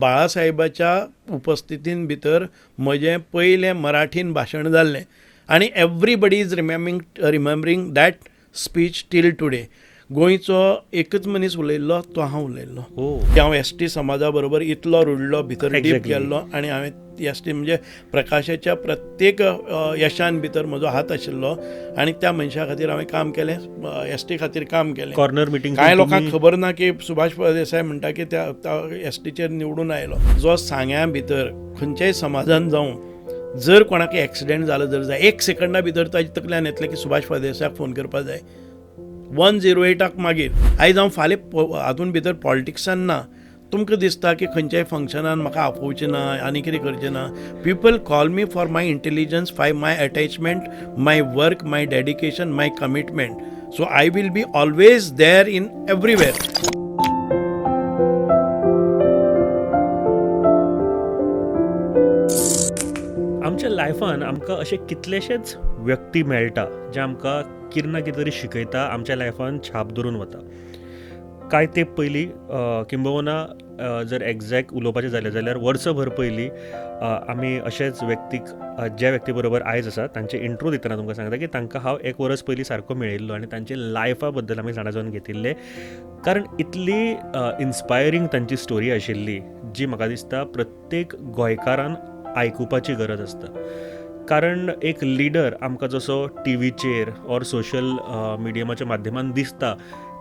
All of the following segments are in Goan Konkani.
बाळासाहेबाच्या उपस्थितीन भितर म्हजें पयलें मराठीन भाशण जाल्लें आनी everybody is remembering that speech till today. गोंयचो एकच मनीस उलयल्लो तो हांव उलयल्लो. की हांव एस टी समाजा बरोबर इतलो रुळ्ळो, भितर डीप गेल्लो आनी हांवें एस टी म्हणजे प्रकाशाच्या प्रत्येक यशान भितर म्हजो हात आशिल्लो आनी त्या मनशा खातीर हांवें काम केलें, एस टी खातीर काम केलें. कॉर्नर मिटींग कांय लोकांक खबर ना की सुभाष फळदेसाय म्हणटा की त्या एस टीचेर निवडून आयलो. जो सांग्या भितर खंयच्याय समाजान जावं जर कोणाक एक्सिडेंट जालो जर जाय, एक सेकंडा भितर ताच्या तकल्यान येतलें की सुभाष फळदेसायाक फोन करपाक जाय 108. मागीर आयज हांव फाल्यां हातून भितर पॉलिटिक्सान ना, तुमकां दिसता की खंयच्याय फंक्शनान म्हाका आपोवचें ना आनी कितें करचें ना. People call me for my intelligence, for my attachment, my work, my dedication, my commitment. So I will be always there in everywhere. आमच्या लायफान आमकां अशे कितलेशेच व्यक्ती मेळटा जे आमकां कितें ना कितें तरी शिकयता, आमच्या लायफान छाप दवरून वता. कांय तेंप पयलीं, किंबहुना जर एग्जॅक्ट उलोवपाचें जालें जाल्यार वर्सभर पयलीं आमी अशेच व्यक्तीक, ज्या व्यक्ती बरोबर आयज आसा तांचे इंट्रो दितना तुमकां सांगता की तांकां हांव एक वर्स पयलीं सारको मेळिल्लो आनी तांचे लायफा बद्दल आमी जाणा जावन घेतिल्लें, कारण इतली इन्स्पायरींग तांची स्टोरी आशिल्ली जी म्हाका दिसता प्रत्येक गोंयकारान आयकुपाची गरज आसता. कारण एक लिडर आमकां जसो टिवीचेर ऑर सोशल मिडियमाच्या माध्यमान दिसता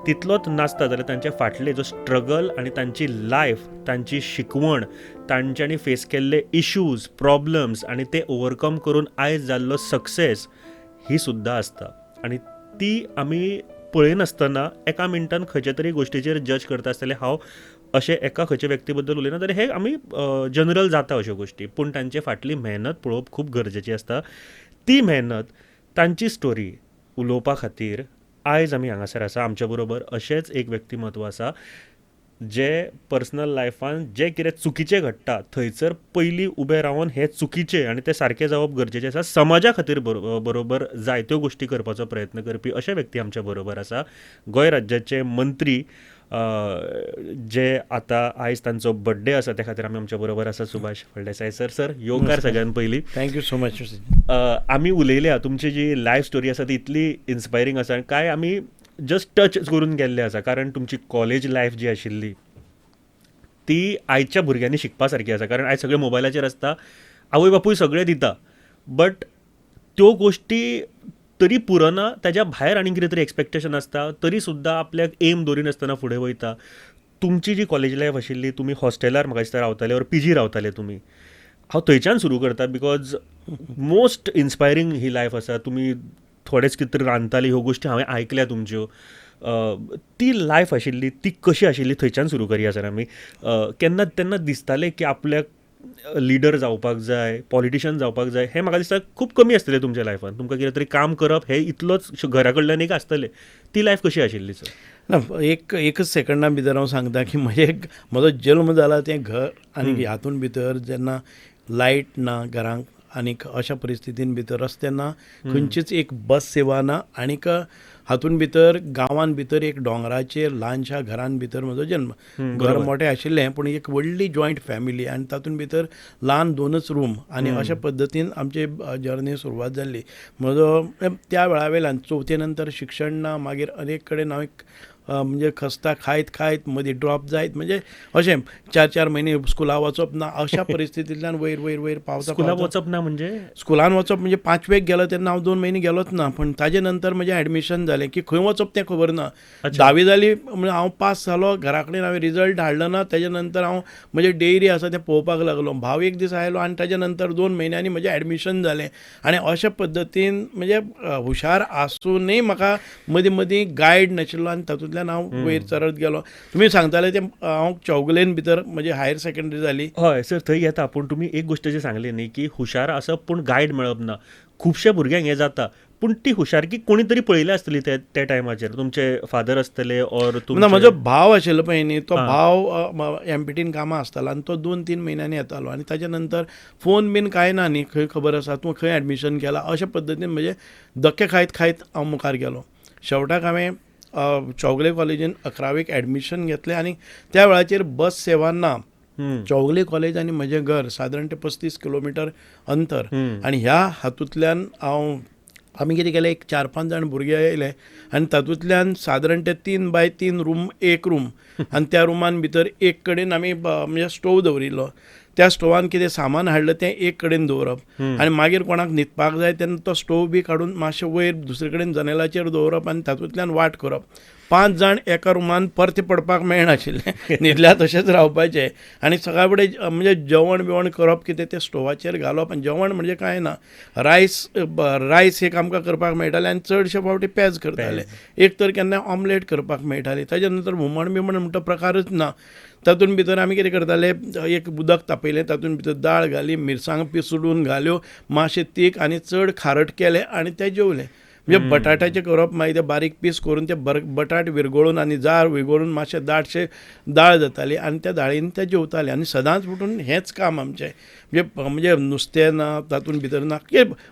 तितलोच नासता, जाल्यार तांचे फाटले जो स्ट्रगल आनी तांची लायफ, तांची शिकवण, तांच्यांनी फेस केल्ले इश्यूज, प्रॉब्लम्स आनी ते ओवरकम करून आयज जाल्लो सक्सेस ही सुद्दां आसता. आनी ती आमी पळयनासतना एका मिनटान खंयच्या तरी गोश्टीचेर जज करता आसतले. हांव अशें एका खंयच्या व्यक्ती बद्दल उलयना, जाल्यार हे आमी जनरल जाता अश्यो गोश्टी, पूण तांचे फाटली मेहनत पळोवप खूब गरजेची आसता. ती मेहनत, तांची स्टोरी उलोवपा खातीर आयज आमी हांगासर आसा. आमच्या बरोबर अशेंच एक व्यक्तिमत्व आसा जे पर्सनल लायफान जें कितें चुकीचें घडटा थंयसर पयलीं उबें रावन हें चुकीचें आनी तें सारकें जावप गरजेचें आसा, समाजा खातीर बरोबर जायत्यो गोश्टी करपाचो प्रयत्न करपी अशे व्यक्ती आमच्या बरोबर आसा. गोंय राज्याचे मंत्री जे आतां आयज तांचो बड्डे आसा त्या खातीर आमी आमच्या बरोबर आसा सुभाष फळदेसाय सर. सर, येवकार सगळ्यान पयलीं. Thank you so much. आमी उलयल्या, तुमची जी लायफ स्टोरी आसा ती इतली इन्स्पायरींग आसा आनी कांय आमी जस्ट टच करून गेल्ले आसा, कारण तुमची कॉलेज लायफ जी आशिल्ली ती आयच्या भुरग्यांनी शिकपा सारकी आसा. कारण आयज सगळे मोबायलाचेर आसता, आवय बापूय सगळें दिता, बट त्यो गोश्टी तरी पुरना, ताज्या भायर आनी कितें तरी एक्सपेक्टेशन आसता, तरी सुद्दां आपल्याक एम दवरिनासतना फुडें वयता. तुमची जी कॉलेज लायफ आशिल्ली, तुमी हॉस्टेलार म्हाका दिसता रावताले ऑर पी जी रावताले तुमी. हांव थंयच्यान सुरू करता because most inspiring he life आसा. तुमी थोडेच कितें तरी रांदताले, ह्यो गोश्टी हांवें आयकल्या तुमच्यो. ती लायफ आशिल्ली ती कशी आशिल्ली थंयच्यान सुरू करया सर आमी. केन्ना तेन्ना दिसतालें की आपल्याक लिडर जावपाक जाय, पॉलिटिशियन जावपाक जाय? हें म्हाका दिसता खूब कमी आसतलें तुमच्या लायफान. तुमकां कितें तरी काम करप हें इतलोच घरा कडल्यान एक आसतलें. ती लायफ कशी आशिल्ली सर? ना, एकच सेकंडा भितर हांव सांगता की म्हजो जल्म जाला तें घर आनी हातून भितर जेन्ना लायट ना घरांक आनीक अशा परिस्थितीन भितर रस्ते ना, खंयचीच एक बस सेवा ना, आनीक हातून भितर गांवान भितर एक दोंगराचेर ल्हानशा घरान भितर म्हजो जल्म. घर मोठें आशिल्लें पूण एक व्हडली जॉयंट फॅमिली आनी तातूंत भितर ल्हान दोनच रूम आनी अशा पद्दतीन आमची जर्नी सुरवात जाल्ली. म्हजो त्या वेळा वयल्यान चवथी नंतर शिक्षण ना, मागीर अनेक कडेन हांव एक म्हणजे खस्ता खायत खायत मदीं ड्रॉप जायत, म्हणजे अशें 4-4 म्हयने स्कुला वचप ना, अशा परिस्थितींतल्यान वयर वयर वयर पावता. स्कुलाक वचप ना म्हणजे? स्कुलान वचप म्हणजे पांचवेक गेलो तेन्ना हांव 2 म्हयने गेलोच ना, पूण ताजे नंतर म्हजें एडमिशन जालें की खंय वचप तें खबर ना. धावी जाली म्हणजे हांव पास जालो, घरा कडेन हांवें रिजल्ट हाडलो ना. ताजे नंतर हांव म्हजे डेयरी आसा तें पळोवपाक लागलो. भाव एक दीस आयलो आनी ताजे नंतर 2 म्हयन्यांनी म्हजें एडमिशन जालें. आनी अशा पद्दतीन म्हणजे हुशार आसूनय म्हाका मदीं मदीं गायड नाशिल्लो आनी तातूंतल्यान हांव वयर चलत गेलो. तुमी सांगताले ते हांव चौगुलेन भितर म्हजी हायर सेकंडरी जाली. हय सर, थंय येता. पूण तुमी एक गोश्ट जी सांगली न्ही की हुशार आसप पूण गायड मेळप ना, खुबशे भुरग्यांक हें जाता, पूण ती हुशारकी कोणी तरी पळयली आसतली त्या टायमाचेर, तुमचे फादर आसतले ऑर ना, म्हजो भाव आशिल्लो पळय न्ही, तो भाव एमपीटीन कामां आसतालो आनी तो 2-3 म्हयन्यांनी येतालो आनी ताच्या नंतर फोन बीन कांय ना न्ही, खंय खबर आसा तूं खंय एडमिशन केलां, अशा पद्दतीन म्हजे धक्के खायत खायत हांव मुखार गेलो. शेवटाक हांवें चौगुले कॉलेजीन 11वेक एडमिशन घेतलें आनी त्या वेळाचेर बस सेवा ना. चौगुले कॉलेज आनी म्हजें घर सादारण ते 35 किलोमिटर अंतर. आनी ह्या हातूंतल्यान हांव आमी कितें केलें, एक 4-5 जाण भुरगे आयले आनी तातूंतल्यान सादारण ते 3 बाय 3 रूम, एक रूम, आनी त्या रुमान भितर एक कडेन आमी म्हणजे स्टोव दवरिल्लो. त्या स्टोवान कितें सामान हाडलें तें एक कडेन दवरप आनी मागीर कोणाक न्हिदपाक जाय तेन्ना तो स्टोव बी काडून मातशें वयर दुसरे कडेन जनेलाचेर दवरप आनी तातूंतल्यान वाट करप. 5 जाण एका रुमान परते पडपाक मेळनाशिल्लें, न्हिदल्या तशेंच रावपाचें. आनी सकाळ फुडें म्हणजे जेवण बिवण करप कितें तें स्टोवाचेर घालप. आनी जेवण म्हणजे कांय ना, रायस रायस एक आमकां करपाक मेळटालें आनी चडशे फावटी पेज करताले. एक तर केन्ना ऑमलेट करपाक मेळटाली. ताच्या नंतर हुमण बिमण म्हणटा प्रकारच ना. तातूंत भितर आमी कितें करताले, एक उदक तापयलें, तातूंत भितर दाळ घाली, मिरसांग पिसडून घाल्यो, मातशें तीख आनी चड खारट केलें आनी तें जेवलें. म्हणजे बटाट्याचें करप, मागीर ते बारीक पीस करून ते बटाट विरगळून आनी जार विरगळून मातशें दाटशें दाळ जाताली आनी त्या दाळीन ते जेवताले. आनी सदांच उठून हेंच काम आमचें. म्हणजे म्हणजे नुस्तें ना तातूंत भितर ना,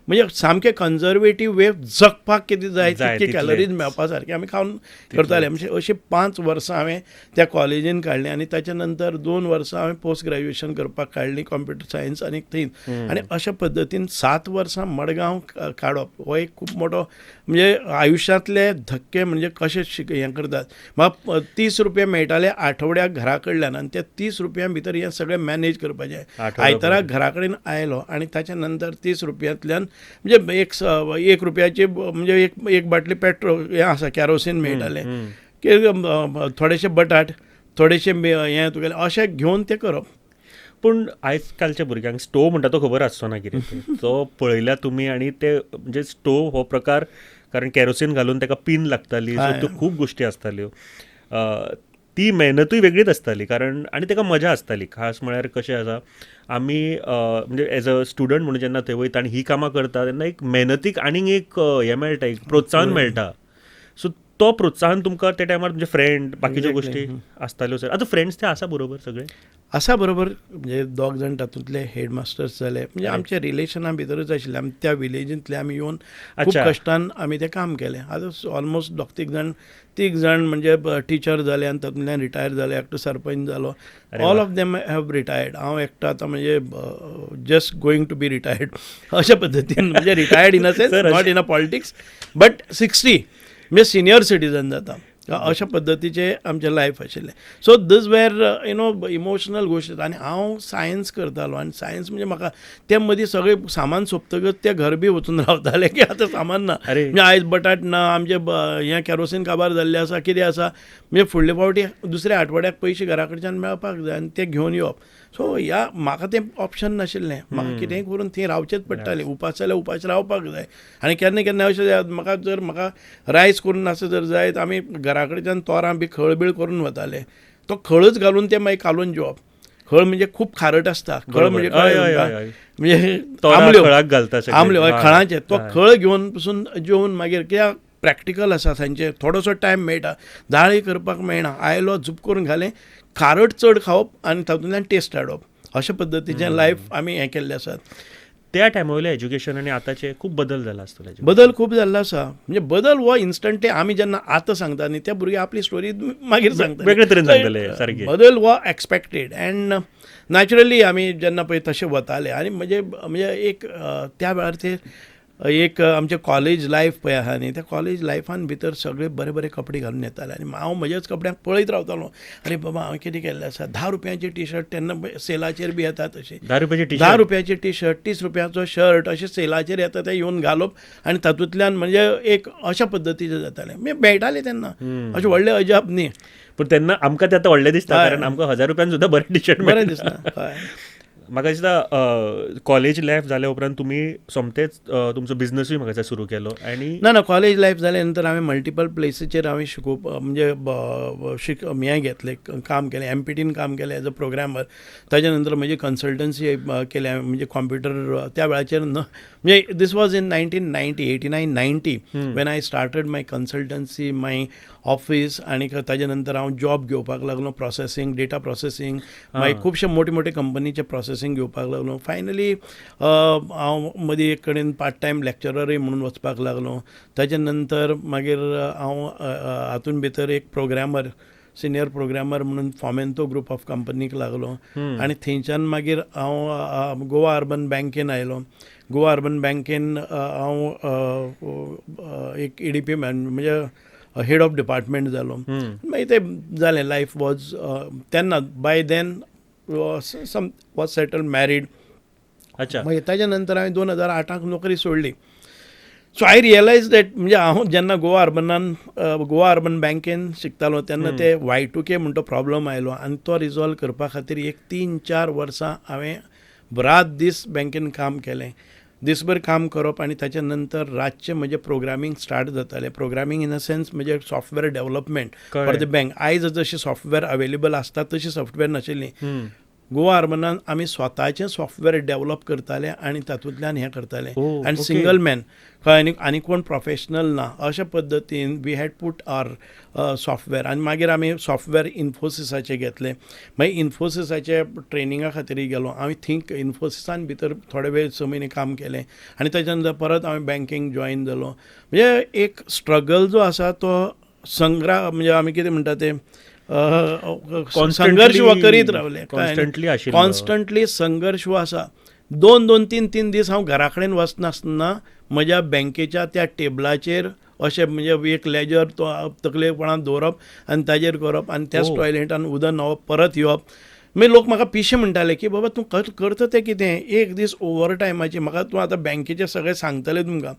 म्हणजे सामकें कन्जर्वेटीव वे जगपाक कितें जाय तितकी कॅलरीज मेळपा सारकें आमी खावन करताले. म्हणजे अशीं 5 वर्सां हांवें त्या कॉलेजीन काडलीं आनी ताच्या नंतर 2 वर्सां हांवें पोस्ट ग्रॅज्युएशन करपाक काडलीं कॉम्प्युटर सायन्स आनी थंय. आनी अशा पद्दतीन 7 वर्सां मडगांव काडप हो एक खूब मोठो म्हणजे आयुश्यांतले धक्के म्हणजे कशे हें करतात. म्हाका 30 रुपया मेळटाले आठवड्याक घरा कडल्यान आनी त्या 30 रुपयां भितर हें सगळें मॅनेज करपाचें. आयतारा घरा कडेन आयलो आनी ताच्या नंतर 30 रुपयांतल्यान म्हणजे एक रुपयाची म्हणजे एक बाटली पेट्रोल हें आसा कॅरोसीन मेळटालें, की थोडेशे बटाट, थोडेशे हें तुगेलें अशें घेवन तें करप. पूण आयज कालच्या भुरग्यांक स्टोव म्हणटा तो खबर आसचो ना कितें, तो पळयल्या तुमी आनी ते म्हणजे स्टोव हो प्रकार, कारण कॅरोसीन घालून ताका पीन लागताली, सो त्यो खूब गोश्टी आसताल्यो. ती मेहनतूय वेगळीच आसताली कारण आनी ताका मजा आसताली. खास म्हळ्यार कशें आसा, आमी म्हणजे एज अ स्टुडंट म्हणून जेन्ना थंय वयता आनी ही कामां करता तेन्ना एक मेहनतीक आनीक एक हें मेळटा, एक प्रोत्साहन मेळटा. सो तो प्रोत्साहन तुमकां त्या टायमार तुमचे फ्रेंड बाकीच्यो गोश्टी आसताल्यो सर. आतां फ्रेंड्स ते आसा बरोबर सगळे आसा बरोबर, म्हणजे 2 जाण तातूंतले हेडमास्टर्स जाले. म्हणजे आमच्या रिलेशना भितरूच आशिल्ले. आमी त्या विलेजींतले आमी येवन खूब कश्टान आमी तें काम केलें. आतां ऑलमोस्ट 2-3 जाण 3 जाण म्हणजे टिचर जाले आनी तातूंतल्यान रिटायर जाले. एकटो सरपंच जालो. All of them have retired. हांव एकटो आतां म्हणजे just going to be retired अशा पद्दतीन, म्हणजे retired in a sense, not in a politics, but 60 म्हणजे सिनियर सिटीजन जाता अशा पद्दतीचें आमचें लायफ आशिल्लें. So these were you know emotional गोश्टी. आनी हांव सायन्स करतालो आनी सायन्स म्हणजे म्हाका ते मदीं सगळें सामान सोंपतकच ते घर बी वचून रावताले की आतां सामान ना, म्हणजे आयज बटाट ना, आमचें हें कॅरोसीन काबार जाल्लें आसा, कितें आसा, म्हणजे फुडले फावटी दुसऱ्या आठवड्याक पयशे घरा कडच्यान मेळपाक जाय आनी ते घेवन येवप. सो ह्या म्हाका तें ऑप्शन नाशिल्लें. म्हाका कितेंय करून थंय रावचेंच पडटालें. उपास जाल्यार उपास रावपाक जाय. आनी केन्ना केन्ना अशें म्हाका जर म्हाका रायस करून आसा जर जाय तर आमी घरा कडच्यान तोरां बी खळ बीळ करून वताले. तो खळच घालून ते मागीर कालोवन जेवप. खळ म्हणजे खूब खारट आसता. खळ म्हणजे म्हणजे आंबल्यो आंबल्यो खळांचे तो खळ घेवन पसून जेवन मागीर कित्याक प्रॅक्टिकल आसा तांचे, थोडोसो टायम मेळटा, दाळी करपाक मेळना. आयलो झूप करून घालें, खारट चड खावप आनी तातूंतल्यान टेस्ट हाडप अशा पद्दतीचें लायफ आमी हें केल्लें आसात. त्या टायमा वयलें एज्युकेशन आनी आतांचें खूब बदल जाला आसतलो. बदल खूब जाल्लो आसा. म्हणजे बदल हो इन्स्टंटली आमी जेन्ना आतां सांगता न्ही, त्या भुरगे आपली स्टोरी मागीर सांगता, वेगळे तरेन सांगतले सारके. बदल हो एक्सपेक्टेड अँड नॅचरली आमी जेन्ना पळय तशें वताले. आनी म्हणजे म्हणजे एक त्या वेळार ते एक आमचें कॉलेज लायफ पळय आसा न्ही, त्या कॉलेज लायफान भितर सगळे बरे बरे कपडे घालून येताले आनी हांव म्हज्याच कपड्यांक पळयत रावतालो. अरे बाबा हांवें कितें केल्लें आसा. 10 रुपयांची टी शर्ट तेन्ना सेलाचेर बी येता तशें, 10 रुपयाची टी शर्ट, 30 रुपयाचो शर्ट अशें सेलाचेर येता ते येवन घालप आनी तातूंतल्यान म्हणजे एक अशा पद्दतीचें जातालें. म्हणजे मेळटालें तेन्ना अशें व्हडलें अजाप न्ही, पूण तेन्ना आमकां तें आतां व्हडलें दिसता, कारण आमकां 1000 रुपयान सुद्दां बरें टी शर्ट बरें दिसता. म्हाका दिसता कॉलेज लायफ जाल्या उपरांत तुमी सोमतेच तुमचो बिजनसूय म्हाका दिसता सुरू केलो. आनी ना ना, कॉलेज लायफ जाल्या नंतर हांवें मल्टिपल प्लेसीचेर हांवें शिकोवप म्हणजे हें घेतलें, काम केलें. एमपीटीन काम केलें एज अ प्रोग्रामर. ताच्या नंतर म्हजी कन्सल्टन्सी केल्या, म्हणजे कॉम्प्युटर त्या वेळाचेर न म्हणजे this was in 1990, 89, 90 when I started my consultancy, my office. आनी ताच्या नंतर हांव जॉब घेवपाक लागलो, प्रोसेसींग, डेटा प्रोसेसींग, मागीर खुबशे मोठे मोठे कंपनीचे प्रोसेसींग घेवपाक लागलो. फायनली हांव मदीं एक कडेन पार्ट टायम लॅक्चररूय म्हणून वचपाक लागलो. ताच्या नंतर मागीर हांव हातून भितर एक प्रोग्रामर, सिनियर प्रोग्रामर म्हणून फॉमेंतो ग्रुप ऑफ कंपनीक लागलो आनी थंयच्यान मागीर हांव गोवा अर्बन बँकेन आयलो. गोवा अर्बन बँकेन हांव एक EDP म्हणजे हेड ऑफ डिपार्टमेंट जालो. मागीर ते जालें, लायफ वॉज तेन्ना by then some was settled, married. अच्छा. मागीर ताच्या नंतर हांवें 2008 नोकरी सोडली. सो I realise that म्हणजे हांव जेन्ना गोवा अर्बनान गोवा अर्बन बँकेन शिकतालो तेन्ना ते Y2K म्हणटो प्रॉब्लम आयलो आनी तो रिजॉल्व करपा खातीर एक 3-4 वर्सां हांवें रात दीस बँकेन काम केलें. दीसभर काम करप आनी ताच्या नंतर रातचें म्हजें प्रोग्रामींग स्टार्ट जातालें. प्रोग्रामींग इन अ सेन्स म्हणजे software development for the bank. आयज जशें सॉफ्टवेअर अवेलेबल आसता तशी सॉफ्टवेअर नाशिल्लीं. गोवा अर्बनान आमी स्वताचें सॉफ्टवेअर डेवलप करताले आनी तातूंतल्यान हें करताले. आनी सिंगल मॅन, कळ्ळें, आनी कोण प्रोफेशनल ना अशा पद्दतीन we had put our software. आनी मागीर आमी सॉफ्टवेअर इन्फोसिसाचें घेतलें. मागीर इन्फोसिसाचे ट्रेनिंगा खातीर गेलो हांवें. थिंक इन्फोसिसान भितर थोडे वेळ 6 म्हयने काम केलें आनी ताच्या नंतर परत हांवें बँकींग जॉयन जालो. म्हणजे एक स्ट्रगल जो आसा तो संग्रह, म्हणजे आमी कितें म्हणटा ते संघर्श हो करीत रावले, कॉन्स्टंटली संघर्श हो आसा. 2-2, 3-3 दीस हांव घरा कडेन वचनासतना म्हज्या बँकेच्या त्या टेबलाचेर अशें म्हणजे एक लेजर तो तकलेपणान दवरप आनी ताजेर करप आनी त्याच टॉयलेटान उदक न्हांवप, परत येवप. मागीर लोक म्हाका पिशे म्हणटाले की बाबा तूं करता तें कितें, एक दीस ओवर टायमाची म्हाका तूं आतां बँकेचें सगळें सांगतलें तुमकां,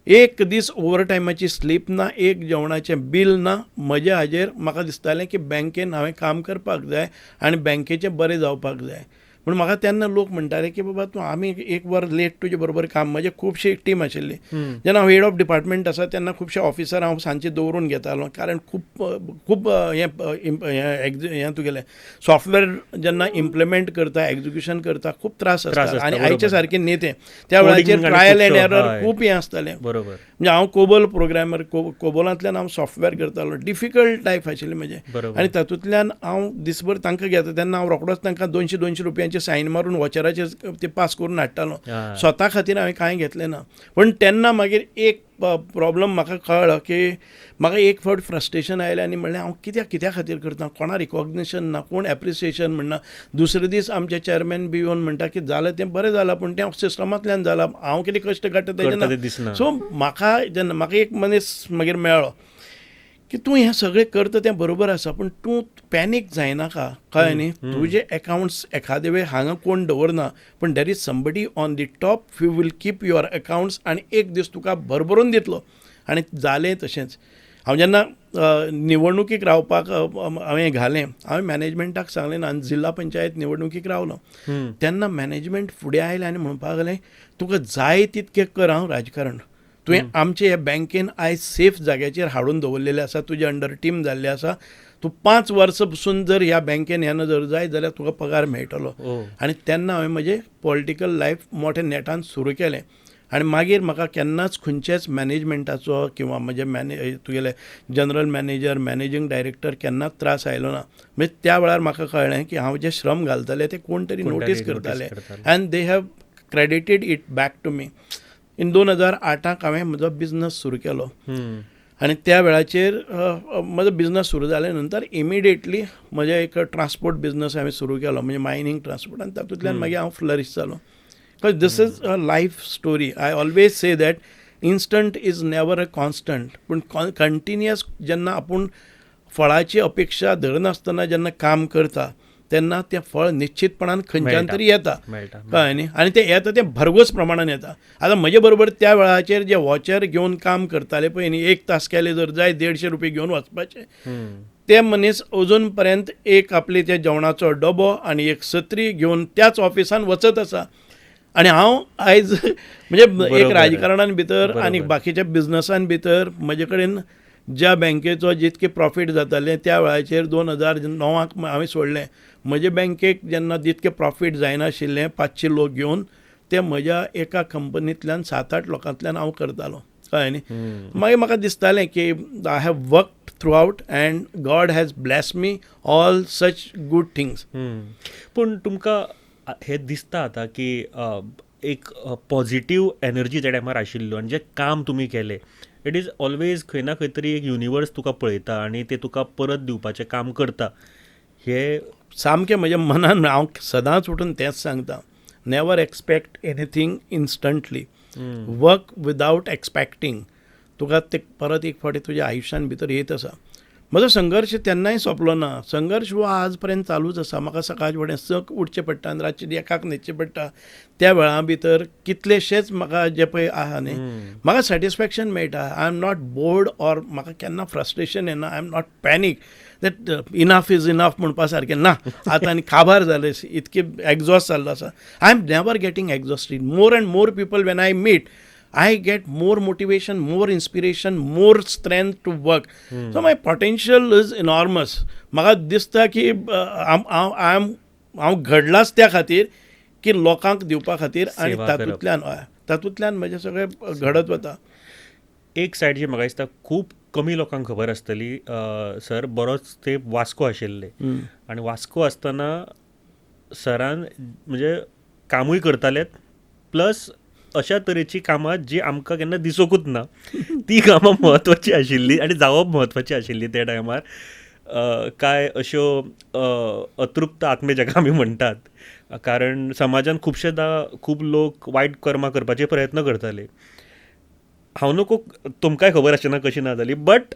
एक दीस ओवर टायमाची स्लीप ना, एक जेवणाचें बील ना म्हज्या हाजेर. म्हाका दिसतालें की बँकेन हांवें काम करपाक जाय आनी बँकेचें बरें जावपाक जाय. पूण म्हाका तेन्ना लोक म्हणटाले की बाबा तूं आमी एक वर लेट तुजे बरोबर काम. म्हजे खुबशी एक टीम आशिल्ली. जेन्ना हांव हेड ऑफ डिपार्टमेंट आसा तेन्ना खुबशे ऑफिसर हांव सांजचे दवरून घेतालो, कारण खूब खूब हें हें तुगेलें सॉफ्टवेअर जेन्ना इम्प्लिमेंट करता, एक्जिक्युशन करता, खूब त्रास आसता. आनी आयचे सारके न्ही तें, त्या वेळाचेर ट्रायल एंड एरर खूब हें आसतालें. बरोबर. म्हणजे हांव कोबोल प्रोग्रामर, कोबोलांतल्यान हांव सॉफ्टवेअर करतालो. डिफिकल्ट लायफ आशिल्ली म्हजें. आनी तातूंतल्यान हांव दिसभर तांकां घेता तेन्ना हांव रोखडोच तांकां 200-200 रुपयांचे सायन मारून वॉचराचेर ते पास करून हाडटालो. स्वता खातीर हांवें कांय घेतलें ना. पूण तेन्ना मागीर एक प्रॉब्लम म्हाका कळ्ळो की म्हाका एक फावट फ्रस्ट्रेशन आयलें आनी म्हणलें हांव कित्या खातीर करता, कोणा रिकॉग्निशन ना, कोण एप्रिसिएशन म्हणना. दुसरे दीस आमचे चेअरमॅन बी येवन म्हणटा की जालें तें बरें जालां, पूण तें सिस्टमांतल्यान जालां, हांव कितें कश्ट काडटा तेजें ना. सो म्हाका जेन्ना म्हाका एक मनीस मागीर मेळ्ळो की तूं हें सगळें करता तें बरोबर आसा, पूण तूं पॅनीक जायनाका, कळ्ळें न्ही. तुजे एकावंट्स एखादे वेळ हांगा कोण दवरना, पूण there is somebody on the top who will keep your accounts आनी एक दीस तुका भरभरून दितलो. आनी जालें तशेंच. हांव जेन्ना निवडणुकीक रावपाक हांवें घालें, हांवें मॅनेजमेंटाक सांगलें ना, आनी जिल्ला पंचायत निवडणुकीक रावलो तेन्ना मॅनेजमेंट फुडें आयलें आनी म्हणपाक लागलें तुका जाय तितकें कर हांव राजकारण, तुवें आमचे हे बँकेन आयज सेफ जाग्याचेर हाडून दवरलेलें आसा, तुजे अंडर टीम जाल्लें आसा, तूं 5 वर्सां पसून जर ह्या बँकेन येना जर जाय जाल्यार तुका पगार मेळटलो. आनी तेन्ना हांवें म्हजें पॉलिटिकल लायफ मोठ्या नेटान सुरू केलें. आनी मागीर म्हाका केन्नाच खंयचेच मॅनेजमेंटाचो किंवा म्हजे तुगेले जनरल मॅनेजर, मॅनेजींग डायरेक्टर केन्नाच त्रास आयलो ना. म्हणजे त्या वेळार म्हाका कळ्ळें की हांव जे श्रम घालताले ते कोण तरी नोटीस करताले and they have credited it back to me. In 2008 हांवें म्हजो बिजनस सुरू केलो आनी त्या वेळाचेर म्हजो बिजनस सुरू जाल्या नंतर इमिडिएटली म्हजें एक ट्रान्सपोर्ट बिजनस हांवें सुरू केलो, म्हणजे मायनींग ट्रान्सपोर्ट, आनी तातूंतल्यान मागीर हांव फ्लरीश जालो. Because this is a life story. I always say that instant is never a constant, पूण कंटिन्युअस जेन्ना आपूण फळाची अपेक्षा धरनासतना जेन्ना काम करता तेन्ना तें फळ निश्चितपणान खंयच्यान तरी येता, कळ्ळें न्ही. आनी तें येता तें भरघोस प्रमाणान येता. आतां म्हजे बरोबर त्या वेळाचेर जे वॉचर घेवन काम करताले पळय न्ही, एक तास केले जर जाय 150 रुपये घेवन वचपाचे, ते मनीस अजून पर्यंत एक आपले त्या जेवणाचो डबो आनी एक सत्री घेवन त्याच ऑफिसान वचत आसा. आनी हांव आयज म्हणजे एक राजकारणान भितर आनी बाकीच्या बिजनसान भितर म्हजे कडेन ज्या बँकेचो जितके प्रॉफीट जातालें त्या वेळाचेर 2009 हांवें सोडलें. म्हजे बँकेक जेन्ना जितके प्रॉफीट जायनाशिल्लें 500 लोक घेवन, ते म्हज्या एका कंपनींतल्यान 7-8 लोकांतल्यान हांव करतालो, कळ्ळें न्ही. मागीर म्हाका दिसतालें की I have worked throughout and God has bless me all such good things. पूण तुमकां हें दिसता आतां की एक पॉझिटिव्ह एनर्जी त्या टायमार आशिल्लो आनी जें काम तुमी केलें It is always खंय ना खंय तरी एक युनिवर्स तुका पळयता आनी ते तुका परत दिवपाचें काम करता. हे सामकें म्हज्या मनान हांव सदांच उठून तेंच सांगता, never expect anything instantly, work without expecting. तुका ते परत एक फावटी तुज्या आयुश्यान भितर येत आसा. म्हजो संघर्श तेन्नाय सोंपलो ना, संघर्श हो आज पर्यंत चालूच आसा. म्हाका सकाळचे फुडें 6 उठचें पडटा आनी रातचें 1 न्हिदचें पडटा. त्या वेळा भितर कितलेशेच म्हाका जे पळय आहा न्ही, म्हाका सॅटिस्फॅक्शन मेळटा. I am not bored or म्हाका केन्ना फ्रस्ट्रेशन येना. I am not panic that enough is enough म्हणपा सारकें ना. आतां आनी काबार जालें, इतकें एग्जॉस्ट जाल्लो आसा. I am never getting exhausted. More and more people when I meet, I get more motivation, more inspiration, more strength to work. So my potential is enormous. म्हाका दिसता की हांव घडलाच त्या खातीर की लोकांक दिवपा खातीर आनी तातूंतल्यान तातूंतल्यान म्हजें सगळें घडत वता. एक सायड जी म्हाका दिसता खूब कमी लोकांक खबर आसतली सर, बरोच तेंप वास्को आशिल्ले आनी वास्को आसतना सरान म्हणजे कामूय करताले, प्लस अशा तरेची कामां जी आमकां केन्ना दिसोकूच ना ती कामां म्हत्वाची आशिल्ली आनी जावप म्हत्वाची आशिल्ली त्या टायमार. कांय अश्यो अतृप्त आत्मे जाका आमी म्हणटात, कारण समाजान खुबशेदा खूब लोक वायट कर्मां करपाचे प्रयत्न करताले. हांव नको तुमकांय खबर आसना कशी ना जाली, बट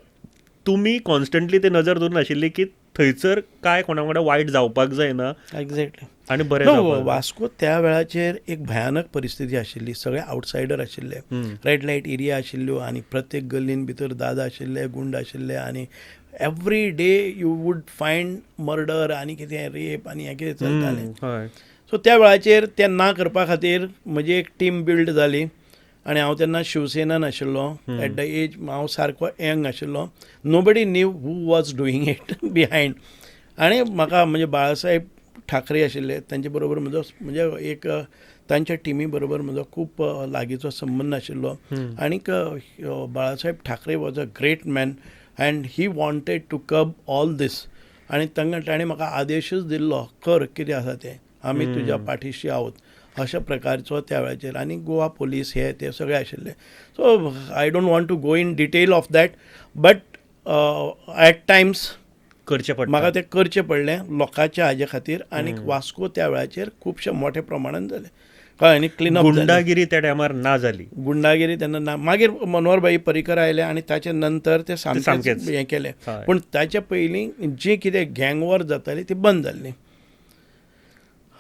तुमी कॉन्स्टंटली ते नजर दवरून आशिल्ली की थंयसर काय कोणा वांगडा वायट जावपाक जायना. एग्जॅक्टली. आनी बरें वास्को त्या वेळाचेर एक भयानक परिस्थिती आशिल्ली. सगळे आवटसायडर आशिल्ले, रेड लायट एरिया आशिल्ल्यो आनी प्रत्येक गल्लीन भितर दादा आशिल्ले, गुंड आशिल्ले आनी every day you would find murder आनी कितें रेप आनी हें कितें चलतालें. सो त्या वेळाचेर तें ना करपा खातीर म्हजी एक टीम बिल्ड जाली आनी हांव तेन्ना शिवसेनान आशिल्लो. एट the age हांव सारको यंग आशिल्लो. Nobody knew who was doing it behind. आनी म्हाका म्हणजे बाळासाहेब ठाकरे आशिल्ले तांचे बरोबर म्हजो म्हणजे एक तांच्या टिमी बरोबर म्हजो खूब लागींचो संबंद आशिल्लो. आनीक Balasaheb Thackeray was a great man and he wanted to curb all this. आनी तांकां ताणें म्हाका आदेशूच दिल्लो, कर कितें आसा तें, आमी तुज्या पाठीशी आहोत, अशा प्रकारचो त्या वेळाचेर. आनी गोवा पोलीस हे ते सगळे आशिल्ले. So I don't want to go in detail of that, but at times करचें पडलें म्हाका, तें करचें पडलें लोकांच्या हाजे खातीर. आनी वास्को त्या वेळाचेर खुबशे मोठ्या प्रमाणान जालें, कळ्ळें न्ही, क्लिनअप. गुंडागिरी त्या टायमार ना जाली, गुंडागिरी तेन्ना ना. मागीर मनोहरभाई पर्रीकर आयले आनी ताचे नंतर ते सामकें हें केलें. पूण ताचे पयलीं जी कितें गँग वॉर जाताली ती बंद जाल्ली.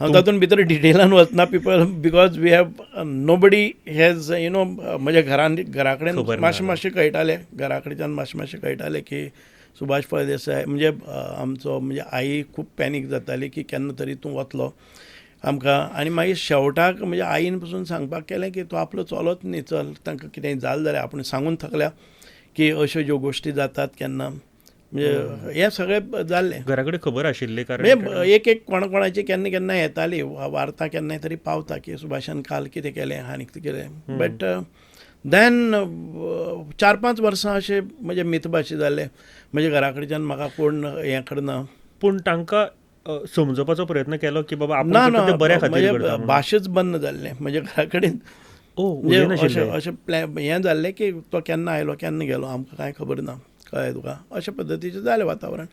हांव तातूंत भितर डिटेलान वचना people, because we have nobody has you know. म्हज्या घरान घरा कडेन मातशें मातशें कळटालें, घरा कडच्यान मातशें मातशें कळटालें की सुभाष फळदेसाय म्हणजे आमचो म्हणजे आई खूब पॅनीक जाताली की केन्ना तरी तूं वतलो आमकां. आनी मागीर शेवटाक म्हणजे आईन पसून सांगपाक केलें की तूं आपलो चलोच न्ही, चल, तांकां कितेंय जालें जाल्यार आपूण सांगून थकल्या की अश्यो ज्यो गोश्टी जातात केन्ना, म्हणजे हें सगळें जाल्लें. घरा कडेन खबर आशिल्ली, कारण एक एक कोणा कोणाची केन्ना केन्ना येताली वार्ता, केन्नाय तरी पावता की सुभाषान काल कितें केलें आनी कितें केलें. बट then 4-5 वर्सां अशें म्हजे मितभाशी जाले, म्हज्या घरा कडच्यान म्हाका कोण हें करना. पूण तांकां समजोवपाचो प्रयत्न केलो की बाबा ना ना, बऱ्या खातीर भाशेच बंद जाल्लें म्हज्या घरा कडेन. अशें अशें प्लॅन हें जाल्लें की तो केन्ना आयलो केन्ना गेलो आमकां कांय खबर ना, कळ्ळें तुका, अशा पद्दतीचें जालें वातावरण.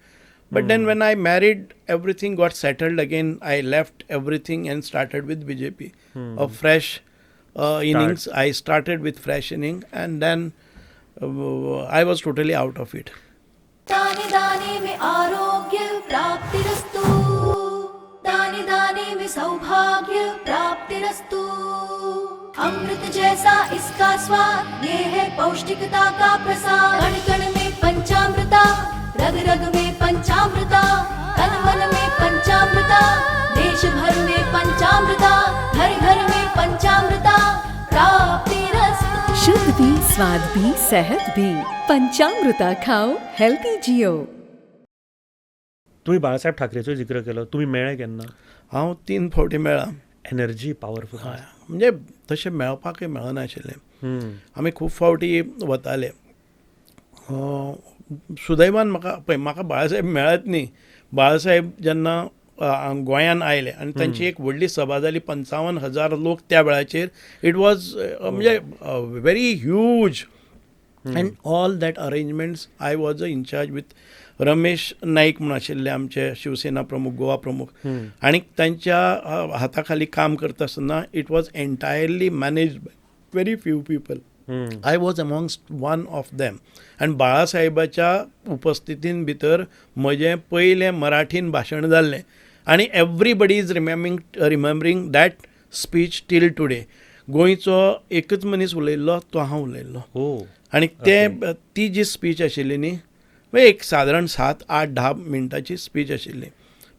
But then when I married everything got settled again. I left everything and started with B J P, a fresh innings. I started with fresh inning and then I was totally out of it. दाने दाने में आरोग्य प्राप्तिरस्तु, दाने दाने में सौभाग्य प्राप्तिरस्तु। अमृत जैसा इसका स्वाद, ये है पौष्टिकता का प्रसाद। कण कण में पंचामृता, रग रग में पंचामृता, तन मन में पंचामृता, देश भर में पंचामृता, घर घर में पंचामृता प्राप्तिरस्तु। शुद्ध भी, स्वाद भी, सेहत भी, पंचामृता खाओ, हेल्दी जियो। तुम्ही बाळासाहेब ठाकरेचो जिक्र केलो, तुम्ही मेळ्ळे केन्ना? हांव 3 फावटी मेळ्ळा. एनर्जी पावरफूल, म्हणजे तशें मेळपाकय मेळनाशिल्लें. आमी खूब फावटी वताले. सुदैवान म्हाका पळय, म्हाका बाळासाहेब मेळत न्ही. बाळासाहेब जेन्ना गोंयान आयले आनी तांची एक व्हडली सभा जाली, 55,000 लोक त्या वेळाचेर. It was म्हणजे very huge. And all that arrangements I was a incharge with Ramesh Naik म्हणून आशिल्ले आमचे शिवसेना प्रमुख, गोवा प्रमुख, आनी तांच्या हाताखाली काम करता आसतना it was entirely manage by very few people. I was amongst one of them. आनी बाळासाहेबाच्या उपस्थितीन भितर म्हजें पयलें मराठीन भाशण जाल्लें आनी everybody is remembering that speech till today. गोंयचो एकच मनीस उलयल्लो तो हांव उलयल्लो. आनी ते ती जी स्पीच आशिल्ली न्ही, म्हणजे एक सादारण 7, 8, 10 मिनटाची स्पीच आशिल्ली,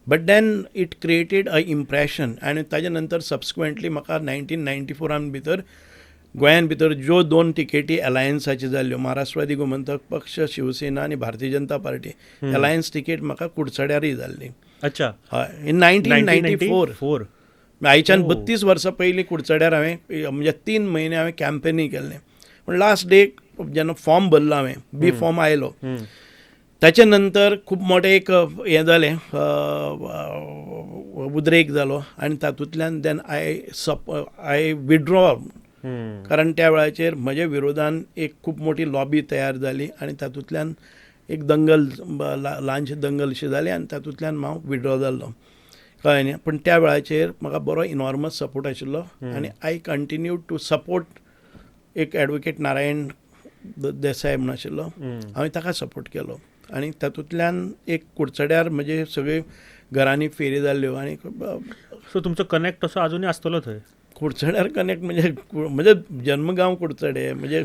but then it created a impression. आनी ताजे नंतर सबसिक्वंटली म्हाका 1994 भितर गोंयान भितर ज्यो दोन तिकेटी अलायन्साची जाल्ल्यो, महाराष्ट्रवादी गोमंतक पक्ष, शिवसेना आनी Bharatiya Janata party alliance ticket म्हाका कुडचड्यारय जाल्ली. हय, इन 1994. फोर. आयच्यान 32 वर्सां पयलीं कुडचड्यार हांवें, म्हणजे 3 म्हयने हांवें कॅम्पेनी केल्लें. पूण लास्ट डे जेन्ना फॉर्म भरलो हांवें, बी फॉर्म आयलो, ताच्या नंतर खूब मोठें एक हें जालें, उद्रेक जालो आनी तातूंतल्यान then I withdraw, कारण त्या वेळाचेर म्हज्या विरोधान एक खूब मोठी लॉबी तयार जाली आनी तातूंतल्यान एक दंगल, ल्हानशी दंगल अशी जाली आनी तातूंतल्यान हांव विड्रॉ जाल्लो, कळ्ळें न्ही. पूण त्या वेळाचेर म्हाका बरो इनॉर्मस सपोर्ट आशिल्लो आनी I continue to support. एक एडवोकेट नारायण देसाय म्हणून आशिल्लो, हांवें ताका सपोर्ट केलो आनी तातूंतल्यान एक कुडचड्यार म्हजे सगळे घरांनी फेरी जाल्ल्यो आनी सो तुमचो कनेक्ट तसो अजुनूय आसतलो थंय? कुडचड्यार कनेक्ट म्हणजे म्हणजे जन्मगांव कुडचडे. म्हणजे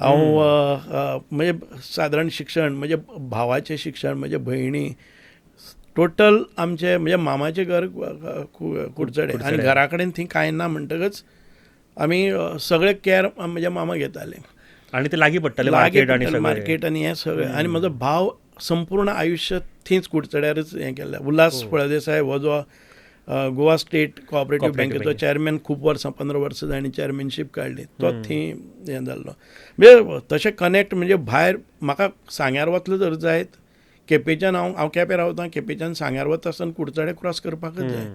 हांव म्हणजे सादारण शिक्षण, म्हणजे भावाचें शिक्षण, म्हजे भयणी, टोटल आमचे, म्हणजे मामाचें घर कुडचडे आनी घरा कडेन थंय कांय ना म्हणटकच आमी सगळे कॅर म्हज्या मामा घेताले. आनी ते लागीं पडटाले. लागीं मार्केट आनी पडटालें. सगळें. मार्केट आनी हें सगळें. आनी म्हजो भाव संपूर्ण आयुश्य थंयच कुडचड्यारच हें केल्लें. उल्हास फळदेसाय हो जो गोवा स्टेट कॉपरेटीव कॉपरेटीव बँकेचो चॅरमॅन, खूब वर्सां, 15 वर्सां ताणें चॅरमॅनशीप काडली, तो थंय हें जाल्लो. म्हणजे तशें कनेक्ट म्हणजे भायर म्हाका सांग्यार वतलो जर जायत, केपेंच्यान, हांव हांव केपें रावता, केपेंच्यान सांग्यार वता आसतना कुडचडे क्रॉस करपाकच जाय.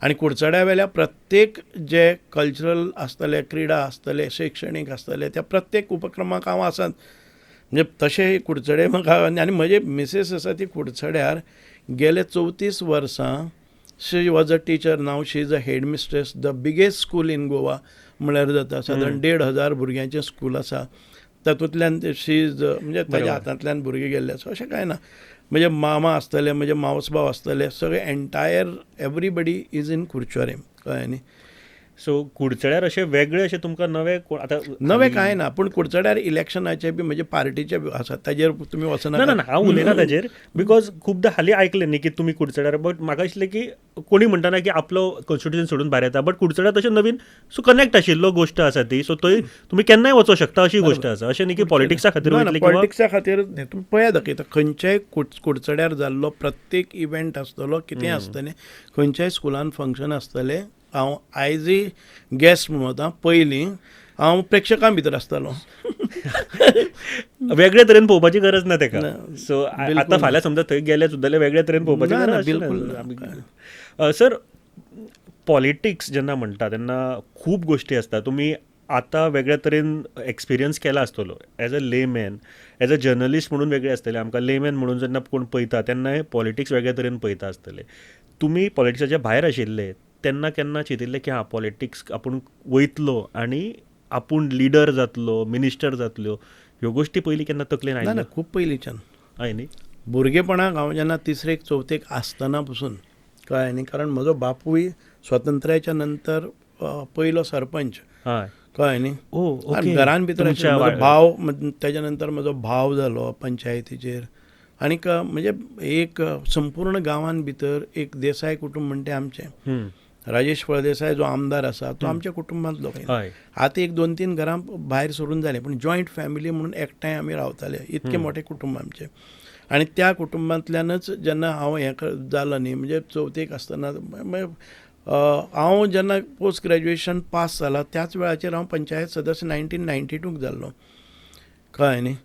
आनी कुडचड्या वेल्या प्रत्येक जे कल्चरल आसतले, क्रिडा आसतले, शैक्षणीक आसतले, त्या प्रत्येक उपक्रमाक हांव आसात. म्हणजे तशें कुडचडे म्हाका. आनी म्हजे मिसेस आसा ती कुडचड्यार गेले 34 वर्सां she was a teacher, now she is a head mistress, the biggest school in Goa म्हळ्यार जाता. सादारण 1500 भुरग्यांचें स्कूल आसा, तातूंतल्यान शी is, म्हणजे ताज्या हातांतल्यान भुरगे गेल्ले आसा. अशें कांय ना, म्हणजे मामा आसतले, म्हणजे मावसभाव आसतले, सगळे entire everybody is in Curchorem, कळ्ळें न्ही. सो कुडचड्यार अशे वेगळे अशे तुमकां नवे कोण आतां? नवें कांय ना, पूण कुडचड्यार इलेक्शनाचे बी म्हणजे पार्टीचे बी आसा, ताजेर तुमी वचना. ना ना ना, हांव उलयना ताजेर, because खुबदां हालीं आयकलें न्ही की तुमी कुडचड्यार, बट म्हाका दिसलें की कोणी म्हणटा ना की आपलो कॉन्स्टिट्युशन सोडून भायर येता, बट कुडचड्यार तशें नवीन सो कनेक्ट आशिल्लो गोश्ट आसा ती. सो थंय तुमी केन्नाय वचोंक शकता अशी गोश्ट आसा. अशें न्ही की पॉलिटिक्सा खातीर ना. वयतले किंवा पॉलिटिक्सा खातीर न्ही. तुमी पळयात, दाखयता, खंयच्याय कुडचड्यार जाल्लो प्रत्येक इव्हेंट आसतलो, कितेंय आसतलें, खंयच्याय स्कुलान फंक्शन आसतलें, हांव आयजय गेस्ट म्हणून वता. पयलीं हांव प्रेक्षकां भितर आसतालो. वेगळे तरेन पळोवपाची गरज ना तेका. ना, सो बिलकुल. आतां फाल्यां समजा थंय गेले सुद्दां जाल्यार वेगळे तरेन पळोवपाची ना, ना, गरज बिलकुल. ना. सर, पॉलिटिक्स जेन्ना म्हणटा तेन्ना खूब गोश्टी आसता. तुमी आतां वेगळ्या तरेन एक्सपिरियन्स केला आसतलो as a layman, as a journalist म्हणून वेगळे आसतले. आमकां लेमॅन म्हणून जेन्ना कोण पळयता तेन्नाय पॉलिटिक्स वेगळ्या तरेन पळयता आसतले. तुमी पॉलिटिक्साच्या भायर आशिल्ले तेन्ना केन्ना चिंतिल्लें की हां, पॉलिटिक्स आपूण वयतलो आनी आपूण लिडर जातलो, मिनिस्टर जातलो, ह्यो गोश्टी पयलीं केन्ना तकलेन ना. आयिल्ल्यो? ना, खूब पयलींच्यान. हय न्ही. भुरगेपणाक हांव जेन्ना तिसरेक चवथेक आसतना पसून, कळ्ळें न्ही, कारण म्हजो बापूय स्वातंत्र्याच्या नंतर पयलो सरपंच, कळ्ळें न्ही. आनी घरान भितर तुमच्या आशिल्लो म्हजो भाव, तेज्या नंतर म्हजो भाव जालो पंचायतीचेर. आनीक म्हणजे एक संपूर्ण गांवान भितर एक देसाय कुटूंब म्हणटा आमचें. राजेश फळदेसाय जो आमदार आसा तो आमच्या कुटुंबांतलो. आतां एक दोन तीन घरां भायर सरून जालें, पूण जॉयंट फॅमिली म्हणून एकठांय आमी रावताले. इतकें मोठें कुटूंब आमचें. आनी त्या कुटुंबांतल्यानच जेन्ना हांव हें जालो न्ही, म्हणजे चवथेक आसतना, हांव जेन्ना पोस्ट ग्रॅज्युएशन पास जाला त्याच वेळाचेर हांव पंचायत सदस्य 1992 जाल्लो, कळ्ळें न्ही.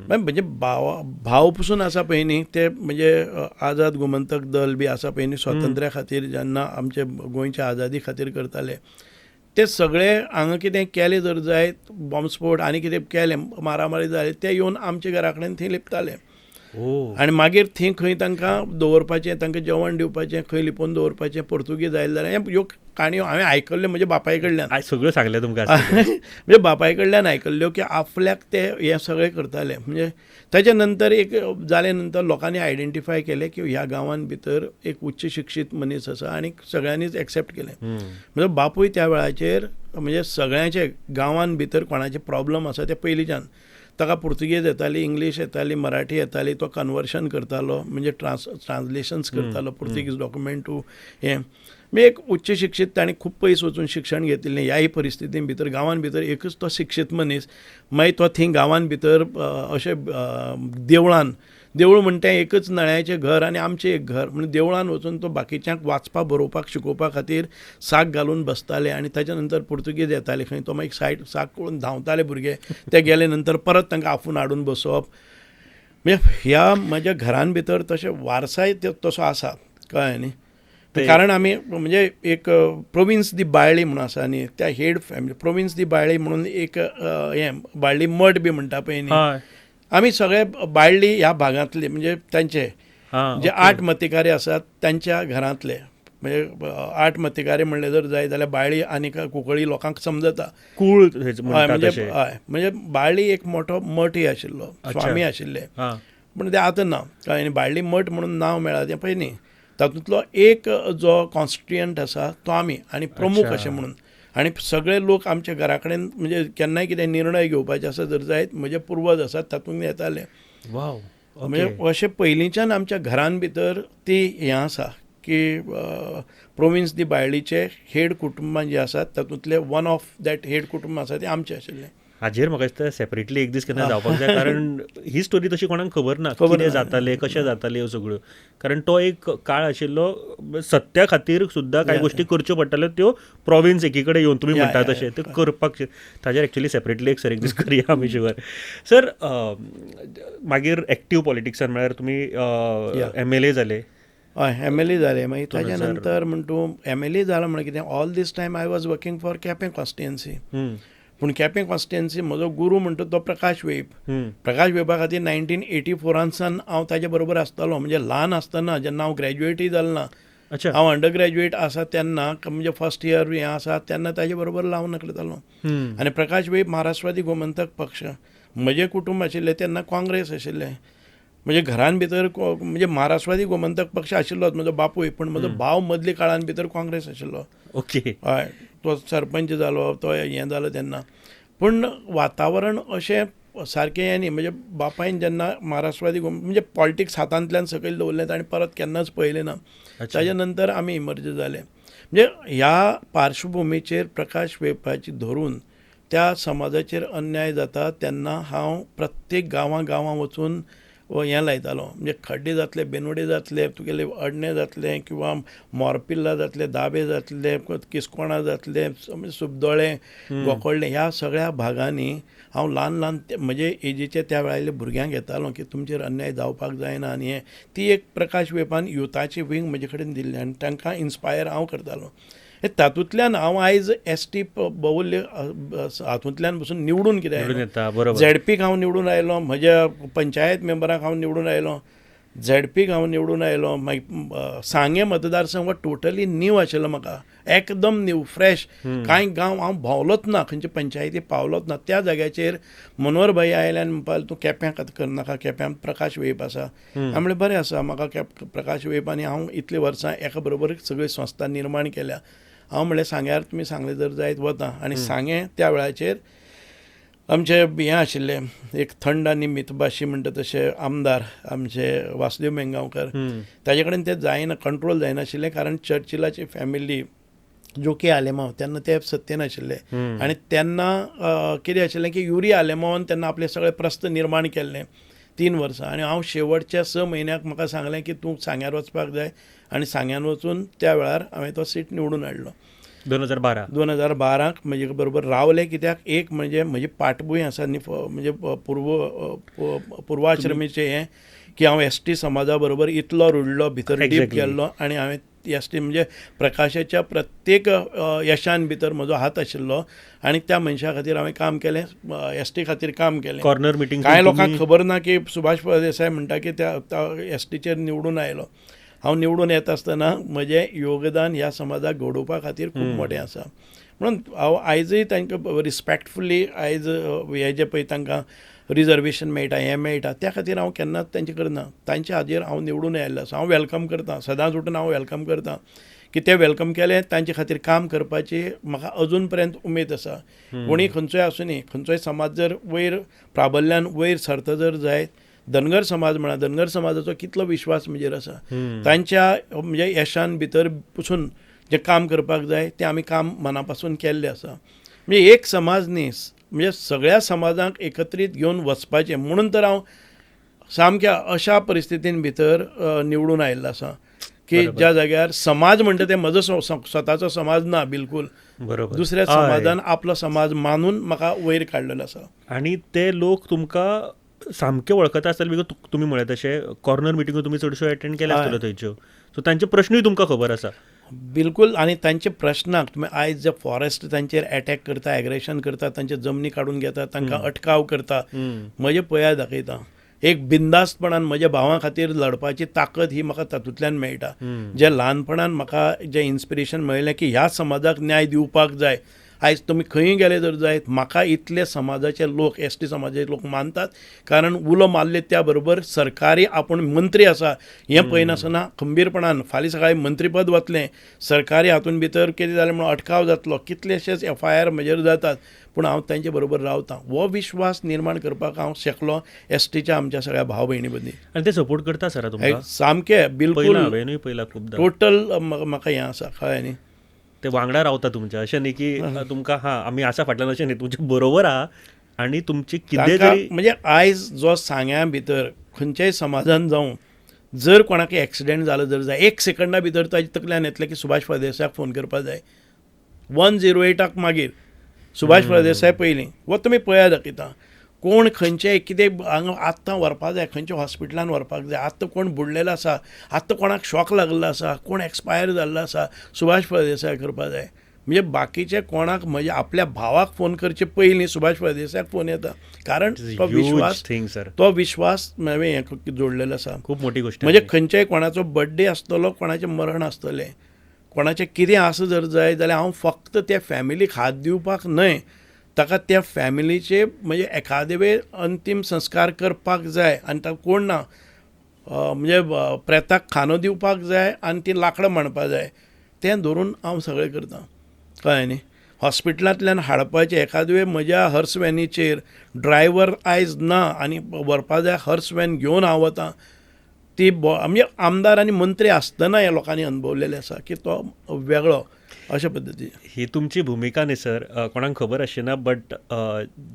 म्हणजे भाव भाव पसून आसा पळय न्ही, ते म्हणजे आझाद गोमंतक दल बी आसा पळय न्ही, स्वातंत्र्या खातीर जेन्ना आमचे गोंयच्या आझादी खातीर करताले ते सगळे हांगा कितें केलें जर जायत, बॉम्बस्फोट आनी कितें केलें, मारामारी जाली, ते येवन आमच्या घरा कडेन थंय लिपताले. आनी मागीर थंय खंय तांकां दवरपाचें, तांकां जेवण दिवपाचें, खंय लिपोवन दवरपाचें, पोर्तुगीज आयले जाल्यार. ह्यो काणयो हांवें आयकल्ल्यो म्हज्या बापाय कडल्यान. सगळ्यो सांगलें तुमकां. म्हणजे बापाय कडल्यान आयकल्ल्यो की आपल्याक ते हें सगळें करताले. म्हणजे ताच्या नंतर एक जाले नंतर लोकांनी आयडेंटिफाय केलें की ह्या गांवान भितर एक उच्च शिक्षीत मनीस आसा आनी सगळ्यांनीच एक्सेप्ट केलें. म्हणजे बापूय त्या वेळाचेर म्हणजे सगळ्यांचे गांवान भितर कोणाचे प्रॉब्लम आसा ते पयलींच्यान ताका पुर्तुगेज येताली, इंग्लीश येताली, मराठी येताली, तो कन्वर्शन करतालो, म्हणजे ट्रान्सलेशन्स करतालो पुर्तुगीज डॉक्युमेंट टू हें. म्हणजे एक उच्च शिक्षीत, ताणें खूब पयस वचून शिक्षण घेतिल्लें. ह्याय परिस्थितीन भितर गांवान भितर एकच तो शिक्षीत मनीस. मागीर तो थंय गांवान भितर अशें देवळान, देवूळ म्हणटा एकच नळ्याचें घर आनी आमचें एक घर, म्हणून देवळान वचून तो बाकीच्यांक वाचपा बरोवपाक शिकोवपा खातीर साक घालून बसताले. आनी ताच्या नंतर पुर्तुगेज येताले खंय, तो मागीर सायड साक करून धांवताले भुरगे, ते गेले नंतर परत तांकां आफोवन हाडून बसोवप. म्हणजे ह्या म्हज्या घरान भितर तशें वारसाय तसो आसा, कळ्ळें न्ही. कारण आमी म्हणजे एक प्रोविन्स दी बाळ्ळी म्हणून आसा न्ही, त्या हेड फॅमिली प्रोविन्स दी बाळ्ळी म्हणून एक हें बाळ्ळी मठ बी म्हणटा पळय न्ही, आमी सगळे बाळ्ळी ह्या भागांतले, म्हणजे तांचे जे 8 मतिकारी आसात तांच्या घरांतले. म्हणजे 8 मतिकारी म्हणलें जर जाय जाल्यार बाळ्ळी आनी कुंकळी लोकांक समजता, कूळ. म्हणजे हय, म्हणजे बाळ्ळी एक मोठो मठय आशिल्लो, स्वामी आशिल्ले, पूण ते आतां ना. कळ्ळें, बाळ्ळी मठ म्हणून नांव मेळ्ळां तें पळय न्ही, तातूंतलो एक जो कॉन्स्टिट्युएंट आसा तो आमी आनी प्रमुख अशें म्हणून. आनी सगळे लोक आमच्या घरा कडेन म्हणजे केन्नाय कितें निर्णय घेवपाचे आसा जर जायत, म्हजे पुर्वज आसात तातूंत येताले. म्हणजे अशें पयलींच्यान आमच्या घरान भितर ती हें आसा की प्रोविन्स दी बाळ्ळीचे हेड कुटुंबां जी आसात तातूंतले वन ऑफ that head कुटुंब आसा ते आमचें आशिल्लें. हाजेर म्हाका दिसता सेपरेटली एक दीस केन्ना जावपाक जाय, कारण ही स्टोरी तशी कोणाक खबर ना, कितें जातालें, कशें जातालें ह्यो सगळ्यो. कारण तो एक काळ आशिल्लो सत्या खातीर सुद्दां कांय गोश्टी करच्यो पडटाल्यो, त्यो प्रोविन्स एकी कडेन येवन तुमी म्हणटा तशें त्यो करपाक, ताजेर एक्चुअली सेपरेटली एक सर एक दीस करया आमी शुअर. सर मागीर एक्टीव पॉलिटिक्सान म्हळ्यार तुमी MLA जाले. हय, MLA जाले. मागीर ताच्या नंतर म्हण तूं MLA जालो म्हणल्यार कितें, all this time I was working for Quepem constituency. पूण केपें कॉन्स्टिट्युएन्सी म्हजो गुरू म्हणटा तो प्रकाश वेळीप. प्रकाश वेळीपा खातीर 1984 सावन हांव ताजे बरोबर आसतालो. म्हणजे ल्हान आसतना जेन्ना हांव ग्रॅज्युएटय जालो ना, हांव अंडर ग्रॅज्युएट आसा तेन्ना, म्हणजे फर्स्ट इयर हें आसा तेन्ना ताजे बरोबर लावन नकळटालो. आनी प्रकाश वेळीप महाराष्ट्रवादी गोमंतक पक्ष, म्हजें कुटूंब आशिल्लें तेन्ना काँग्रेस आशिल्लें. म्हणजे घरान भितर म्हणजे महाराष्ट्रवादी गोमंतक पक्ष आशिल्लोच म्हजो बापूय, पूण म्हजो भाव मदल्या काळान भितर काँग्रेस आशिल्लो. ओके, हय, तो सरपंच जालो, तो हें जालो तेन्ना. पूण वातावरण अशें सारकें हें न्ही. म्हणजे बापायन जेन्ना महाराष्ट्रवादी म्हणजे पॉलिटिक्स हातांतल्यान सकयल दवरलें ताणें परत केन्नाच पळयलें ना. ताच्या नंतर आमी इमर्ज जाले. म्हणजे ह्या पार्श्वभुमीचेर प्रकाश वेळपाची धरून त्या समाजाचेर अन्याय जाता तेन्ना हांव प्रत्येक गांवां गांवां वचून हें लायतालो. म्हणजे खड्डे जातले, बेनवडे जातले, तुगेले अडणे जातले, किंवा मोरपिल्ला जातले, दाबे जातले, किस्कोणा जातले, सुबदोळे, गोकर्णे, ह्या सगळ्या भागांनी हांव ल्हान ल्हान म्हजे एजीचे त्या वेळार भुरग्यांक घेतालो की तुमचेर अन्याय जावपाक जायना. आनी हें ती एक प्रकाश वेळपान युथाची विंग म्हजे कडेन दिल्ली आनी तांकां इन्स्पायर हांव करतालो. तातूंतल्यान हांव आयज ST बहुल्य हातूंतल्यान पसून निवडून कितें आयलो, ZPक हांव निवडून आयलो, म्हज्या पंचायत मेंबराक हांव निवडून आयलो, ZPक हांव निवडून आयलो. मागीर सांगें मतदारसंघ टोटली न्यू आशिल्लो म्हाका, एकदम न्यू फ्रेश. कांय गांव हांव भोंवलोच ना, खंयचे पंचायती पावलोच ना. त्या जाग्याचेर मनोहर भाई आयले आनी म्हणपाक तूं केप्यां करनाका, केप्यां प्रकाश वेळीप आसा. हांवें म्हणलें बरें आसा, म्हाका प्रकाश वेळीप आनी हांव इतलीं वर्सां एका बरोबर सगळी संस्था निर्माण केल्या. हांव म्हणलें सांग्यार तुमी सांगलें जर जायत वता. आनी सांगें त्या वेळाचेर आमचे हें आशिल्ले एक थंड आनी मितभाशी म्हणटा तशे आमदार आमचे वासुदेव मेंगांवकर, ताजे कडेन तें जायना, कंट्रोल जायनाशिल्लें. कारण चर्चिलाची फॅमिली जोकी आलेमांव तेन्ना ते सत्तेन आशिल्ले आनी तेन्ना कितें आशिल्लें की युरी आलेमांवान तेन्ना आपले सगळे प्रस्न निर्माण केल्ले 3 वर्सां. आनी हांव शेवटच्या 6 म्हयन्याक म्हाका सांगलें की तूं सांग्यार वचपाक जाय आनी सांग्यान वचून त्या वेळार हांवें तो सीट निवडून हाडलो. 2012 म्हजे बरोबर रावले. कित्याक एक म्हणजे म्हजी पाटभूंय आसा न्ही, म्हणजे पूर्वाश्रमीचें हें की हांव ST समाजा बरोबर इतलो रुळलो, भितर डीप गेल्लो आनी हांवें एस टी म्हणजे प्रकाशाच्या प्रत्येक यशान भितर म्हजो हात आशिल्लो आनी त्या मनशा खातीर हांवें काम केलें, एस टी खातीर काम केलें. कॉर्नर मिटींग कांय लोकांक खबर ना की सुभाष फळदेसाय म्हणटा की त्या एस टीचेर निवडून आयलो. हांव निवडून येता आसतना म्हजें योगदान ह्या समाजाक घडोवपा खातीर खूब मोठें आसा. म्हणून हांव आयजय तांकां रिस्पेक्टफुली आयज हें जें पळय तांकां रिजर्वेशन मेळटा, हें मेळटा, त्या खातीर हांव केन्नाच तांचें करना. तांच्या हाजेर हांव निवडून आयिल्लो आसा. हांव welcome करता, सदांच उठून हांव welcome करता की ते welcome केलें, तांचे खातीर काम करपाची म्हाका अजून पर्यंत उमेद आसा. कोणी खंयचोय आसूं न्ही, खंयचोय समाज जर वयर प्राबल्यान वयर सरता जर जायत, धनगर समाज म्हणा, धनगर समाजाचो कितलो विश्वास म्हजेर आसा, तांच्या म्हणजे यशान भितर पसून जें काम करपाक जाय तें आमी काम मना पासून केल्लें आसा. म्हणजे एक समाज न्ही, म्हणजे सगळ्या समाजांक एकत्रीत घेवन वचपाचें, म्हणून तर हांव सामक्या अशा परिस्थितीन भितर निवडून आयिल्लो आसा की ज्या जाग्यार समाज म्हणटा ते म्हजो स्वताचो समाज ना बिलकूल, बरोबर, दुसऱ्या समाजान आपलो समाज मानून म्हाका वयर काडलेलो आसा. आनी ते लोक तुमकां सामके वळखता आसतले, because तुमी म्हळें तशें कॉर्नर मिटिंगो तुमी चडश्यो एटेंड केल्या आसतल्यो थंयच्यो, सो तांचे प्रश्नूय तुमकां खबर आसा. बिलकूल. आनी तांचे प्रश्नाक तुमी आयज जे फॉरेस्ट तांचेर एटॅक करता, एग्रेशन करता, तांचे जमनी काडून घेता, तांकां अटकाव करता, म्हजें पळया दाखयता एक बिंदास्तपणान म्हज्या भावां खातीर लढपाची ताकद ही म्हाका तातूंतल्यान मेळटा. जे ल्हानपणान म्हाका जें इन्स्पिरेशन मेळ्ळें की ह्या समाजाक न्याय दिवपाक जाय. आयज तुमी खंयूय गेले जर जायत, म्हाका इतले समाजाचे लोक, एस टी समाजाचे लोक मानतात, कारण उलो मारले त्या बरोबर सरकारी आपूण मंत्री आसा हें पळयनासतना खंबीरपणान फाल्यां सकाळीं मंत्रीपद वतलें, सरकारी हातून भितर कितें जालें म्हणून अटकाव जातलो, कितलेशेच एफ I R म्हजेर जातात, पूण हांव तांचे बरोबर रावतां. हो विश्वास निर्माण करपाक हांव शकलो एस टीच्या आमच्या सगळ्या भाव भयणी मदीं. आनी ते सपोर्ट करता सर तुमकां सामकें बिलकूल, हांवेंनूय पळयलां खूबदां टोटल म्हाका हें आसा, कळ्ळें न्ही, ते वांगडा रावता तुमच्या, अशें न्ही की तुमकां हां आमी आसा फाटल्यान, अशें न्ही, तुमचे बरोबर आहा आनी तुमची कितें तरी म्हणजे आयज जो सांग्या भितर खंयच्याय समाजान जावं जर कोणाक एक्सिडेंट जालो जर जाय, एक सेकंडा भितर ताजे तकल्यान येतलें की सुभाष फळदेसायाक फोन करपाक जाय, 108 मागीर सुभाष फळदेसाय पयलीं वो तुमी पळया दाखयता कोण खंयचे कितें हांगा आत्तां व्हरपाक जाय, खंयच्या हॉस्पिटलान व्हरपाक जाय, आत्तां कोण बुडलेलो आसा, आत्तां कोणाक शॉक लागलेलो आसा, कोण एक्सपायर जाल्लो आसा, सुभाष फळदेसाय करपाक जाय. म्हणजे बाकीचे कोणाक म्हणजे आपल्या भावाक फोन करचे पयलीं सुभाष फळदेसायाक फोन येता, कारण तो विश्वास, तो विश्वास हांवें हें जोडलेलो आसा. खूब मोठी गोश्ट. म्हणजे खंयच्याय कोणाचो बड्डे आसतलो, कोणाचें मरण आसतलें, कोणाचें कितें आसा जर जाय जाल्यार हांव फक्त त्या फॅमिलीक हात दिवपाक न्हय, ताका त्या फॅमिलीचे म्हणजे एखादे वेळ अंतीम संस्कार करपाक जाय आनी ताका कोण ना म्हणजे प्रेताक खानो दिवपाक जाय आनी ती लाकडां मांडपाक जाय, तें धरून हांव सगळें करतां, कळ्ळें न्ही. हॉस्पिटलांतल्यान हाडपाचें एखादे वेळ म्हज्या हर्स वॅनीचेर ड्रायव्हर आयज ना आनी व्हरपा जाय, हर्स वॅन घेवन हांव वतां, ती म्हणजे आमदार आनी मंत्री आसतना ह्या लोकांनी अणभवलेलें आसा की तो वेगळो अशा पद्दतीन. ही तुमची भुमिका न्ही सर, कोणाक खबर आसची ना, बट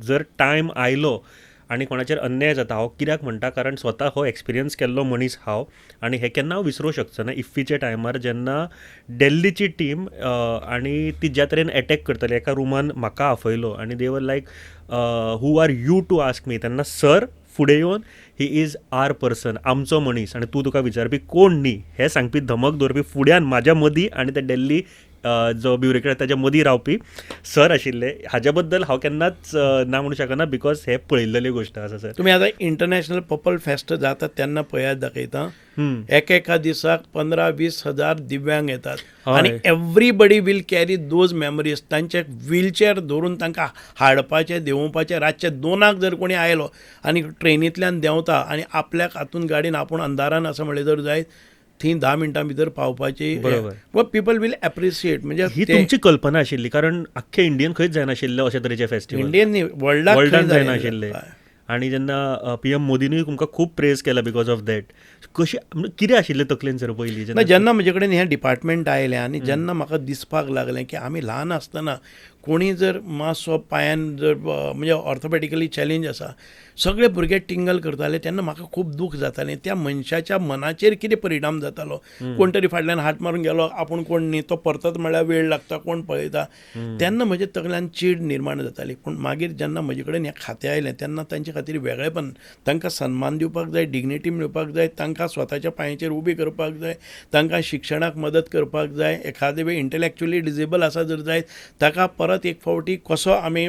जर टायम आयलो आनी कोणाचेर अन्याय जाता, हांव कित्याक म्हणटा, कारण स्वता हो एक्सपिरियन्स केल्लो मनीस हांव आनी हें केन्ना हांव विसरूंक शकचो ना. इफ्फीच्या टायमार जेन्ना दिल्लीची टीम आनी ती ज्या तरेन एटॅक करताली, एका रुमान म्हाका आफयलो आनी they were like who are you to ask me, तेन्ना सर फुडें येवन he is our person, आमचो मनीस आनी तूं तुका विचारपी कोण न्ही हें सांगपी, धमक दवरपी फुड्यान म्हाज्या मदीं आनी ते दिल्ली जो ब्युरोक्रेट ताच्या मदीं रावपी सर आशिल्ले. हाज्या बद्दल हांव केन्नाच ना म्हणूं शकना, because हे पळयल्लेली गोश्ट आसा सर. तुमी आतां इंटरनॅशनल पर्पल फेस्ट जाता तेन्ना पळयात दाखयता, एकेका दिसाक 15-20 हजार दिव्यांग येतात आनी everybody will carry those memories. तांचे व्हीलचेअर धरून तांकां हाडपाचें देंवोवपाचें, रातचे 2 जर कोणी आयलो आनी ट्रेनींतल्यान देंवता आनी आपल्याक हातून गाडयेन आपूण अंधारान आसा म्हणलें जर जायत, थंय 10 मिनटां भितर पावपाची, बरोबर, पीपल will appreciate. म्हणजे ही तुमची कल्पना आशिल्ली, कारण आख्खे इंडियन खंयच जायनाशिल्लें अशे तरेचे फेस्टिवल, इंडियन न्ही वर्ल्डाक जायनाशिल्लें. आनी जेन्ना पीएम मोदीनूय तुमकां खूब प्रेज केला because of that, कशी कितें आशिल्लें तकलेन सर पयलीं ना? जेन्ना म्हजे कडेन हें डिपार्टमेंट आयलें आनी जेन्ना म्हाका दिसपाक लागलें की आमी ल्हान आसतना कोणी जर मातसो पांयान जर म्हणजे ऑर्थोपॅडिकली चॅलेंज आसा, सगळे भुरगे टिंगल करताले, तेन्ना म्हाका खूब दूख जातालें. त्या मनशाच्या मनाचेर कितें परिणाम जातालो, कोण तरी फाटल्यान हात मारून गेलो, आपूण कोण न्ही, तो परतत म्हळ्यार वेळ लागता, कोण पळयता, तेन्ना म्हज्या तकल्यान चीड निर्माण जाताली. पूण मागीर जेन्ना म्हजे कडेन हें खातें आयलें तेन्ना तांचे खातीर खातीर वेगळेपण, तांकां सन्मान दिवपाक जाय, डिग्निटी मेळपाक जाय, तांकां स्वताच्या पांयाचेर उबी करपाक जाय, तांकां शिक्षणाक मदत करपाक जाय. एखादे वेळ इंटलेक्च्युअली डिजेबल आसा जर जायत ताका परत एक फावटी कसो आमी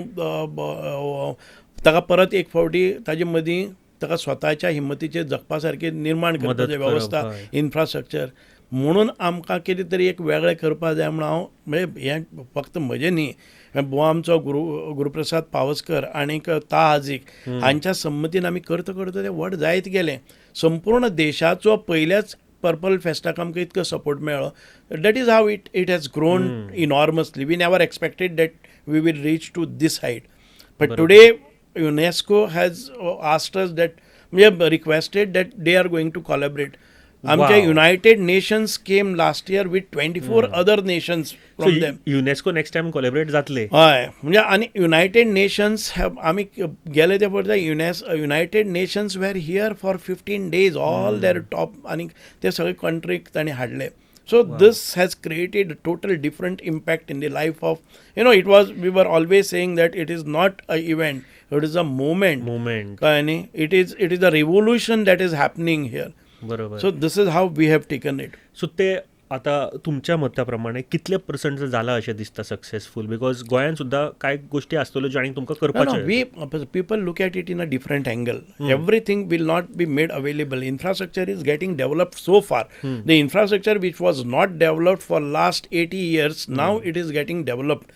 ताका परत एक फावटी ताजे मदीं ताका स्वताच्या हिंमतीचेर जगपा सारकी निर्माण करपाची वेवस्था, इन्फ्रास्ट्रक्चर. म्हणून आमकां कितें तरी एक वेगळें करपाक जाय म्हणून हांव म्हणजे हें फक्त म्हजें न्ही, बुवा आमचो गुरुप्रसाद पावसकर आनीक ता हाजीक हांच्या संमतीन आमी करता करता तें व्हड जायत गेलें. संपूर्ण देशाचो पयल्याच पर्पल फेस्टाक आमकां इतको सपोर्ट मेळ्ळो. That is how it has grown enormously. We never expected that we will reach to this height. But today UNESCO has asked us that, we have requested that they are going to collaborate. आमच्या United Nations came last year with 24 other nations from them. UNESCO next time collaborate जातले. हय, म्हणजे आनी युनायटेड नेशन्स have, आमी गेले ते पळयता United Nations were here for 15 days, all their top, आनी ते सगळे कंट्रीक तांणी हाडले. So this has created a total different impact in the life of, you know, it was, we were always saying that it is not a event, it is a movement. And it is a revolution that is happening here. बरोबर. So this is how we have taken it. So ते आता तुमच्या मता प्रमाणे कितले पर्संट जाला अशें दिसता सक्सेसफूल? Because गोंयांत सुद्दां कांय गोश्टी आसतल्यो ज्यो आनी तुमकां करपाच्यो. We people look at it in a different angle. Everything will not be made available. Infrastructure is getting developed so far. The infrastructure which was not developed for last 80 years, now it is getting developed.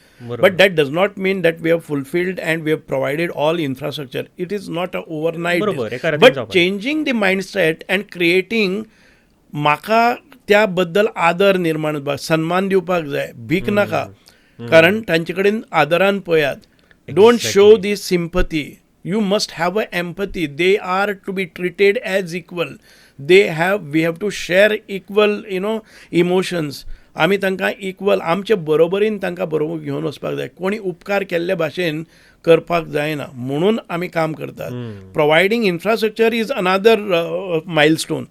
But that does not mean that we have fulfilled and we have provided all infrastructure. It is not a overnight. But changing the mindset and creating म्हाका त्या बद्दल आदर निर्माण जावपाक, सन्मान दिवपाक जाय, भीक नाका, कारण तांचे कडेन आदरान पळयात. Don't show the sympathy, you must have a empathy. They are to be treated as equal. They have, we have to share equal, you know, emotions. आमी तांकां इक्वल आमचे बरोबरीन तांकां बरोबर घेवन वचपाक जाय. कोणी उपकार केल्ले भाशेन करपाक जायना म्हणून आमी काम करतात. Providing infrastructure is another milestone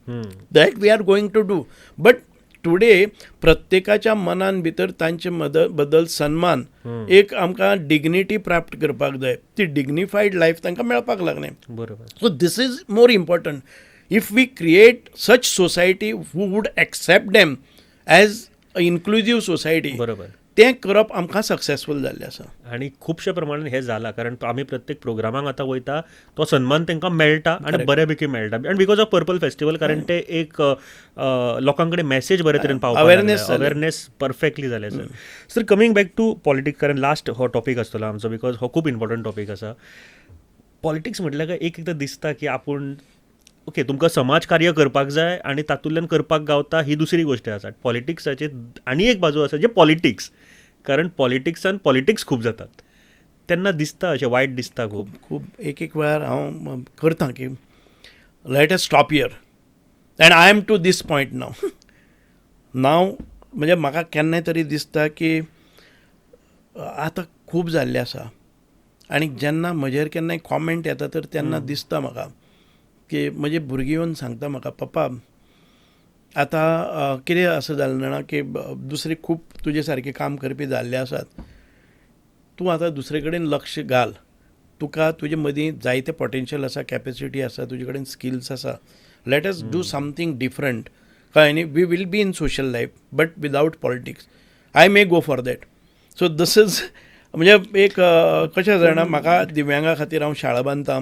that we are going to do. But today प्रत्येकाच्या मनान भितर तांचे बद्दल सन्मान, एक आमकां डिग्निटी प्राप्त करपाक जाय. ती डिग्निफायड लायफ तांकां मेळपाक लागलें. बरोबर. So this is more important. If we create such society who would accept them as inclusive society, बरोबर, तें करप आमकां सक्सेसफूल जाल्लें आसा. आनी खुबशे प्रमाणान हें जालां, कारण आमी प्रत्येक प्रोग्रामाक आतां वयता तो सन्मान तांकां मेळटा आनी बऱ्या पैकी मेळटा. आनी because of purple festival, कारण ते एक लोकां कडेन मॅसेज बरे तरेन पावपाक, अवेरनेस परफेक्टली जालें. Sir sir coming back to politics, कारण लास्ट हो टॉपीक आसतलो आमचो, because हो खूब इम्पॉर्टंट टॉपीक आसा. पॉलिटिक्स म्हटल्यार काय एक एकदां दिसता की आपूण ओके, तुमकां समाज कार्य करपाक जाय आनी तातूंतल्यान करपाक गावता ही दुसरी गोश्ट आसा. पॉलिटिक्साची आनी एक बाजू आसा जे पॉलिटिक्स, कारण पॉलिटिक्सान पॉलिटिक्स खूब जातात, तेन्ना दिसता अशें वायट दिसता खूब खूब. एक एक वेळार हांव करता की let us stop here and I am to this point now. Now म्हणजे म्हाका केन्नाय तरी दिसता की आतां खूब जाल्लें आसा. आनी जेन्ना म्हजेर केन्नाय कॉमेंट येता तर तेन्ना दिसता म्हाका की म्हजी भुरगीं येवन सांगता म्हाका, पप्पा आतां कितें आसा जालें जाणा की दुसरी खूब तुजे सारकें काम करपी जाल्ले आसात, तूं आतां दुसरे कडेन लक्ष घाल, तुका तुजे मदीं जायते पोटेन्शियल आसा, कॅपेसिटी आसा, तुजे कडेन स्किल्स आसा, let us do something different. कळ्ळें न्ही? We will be in social life but without politics. I may go for that. So this is म्हणजे एक कशें जाणा, म्हाका दिव्यांगा खातीर हांव शाळा बांदता,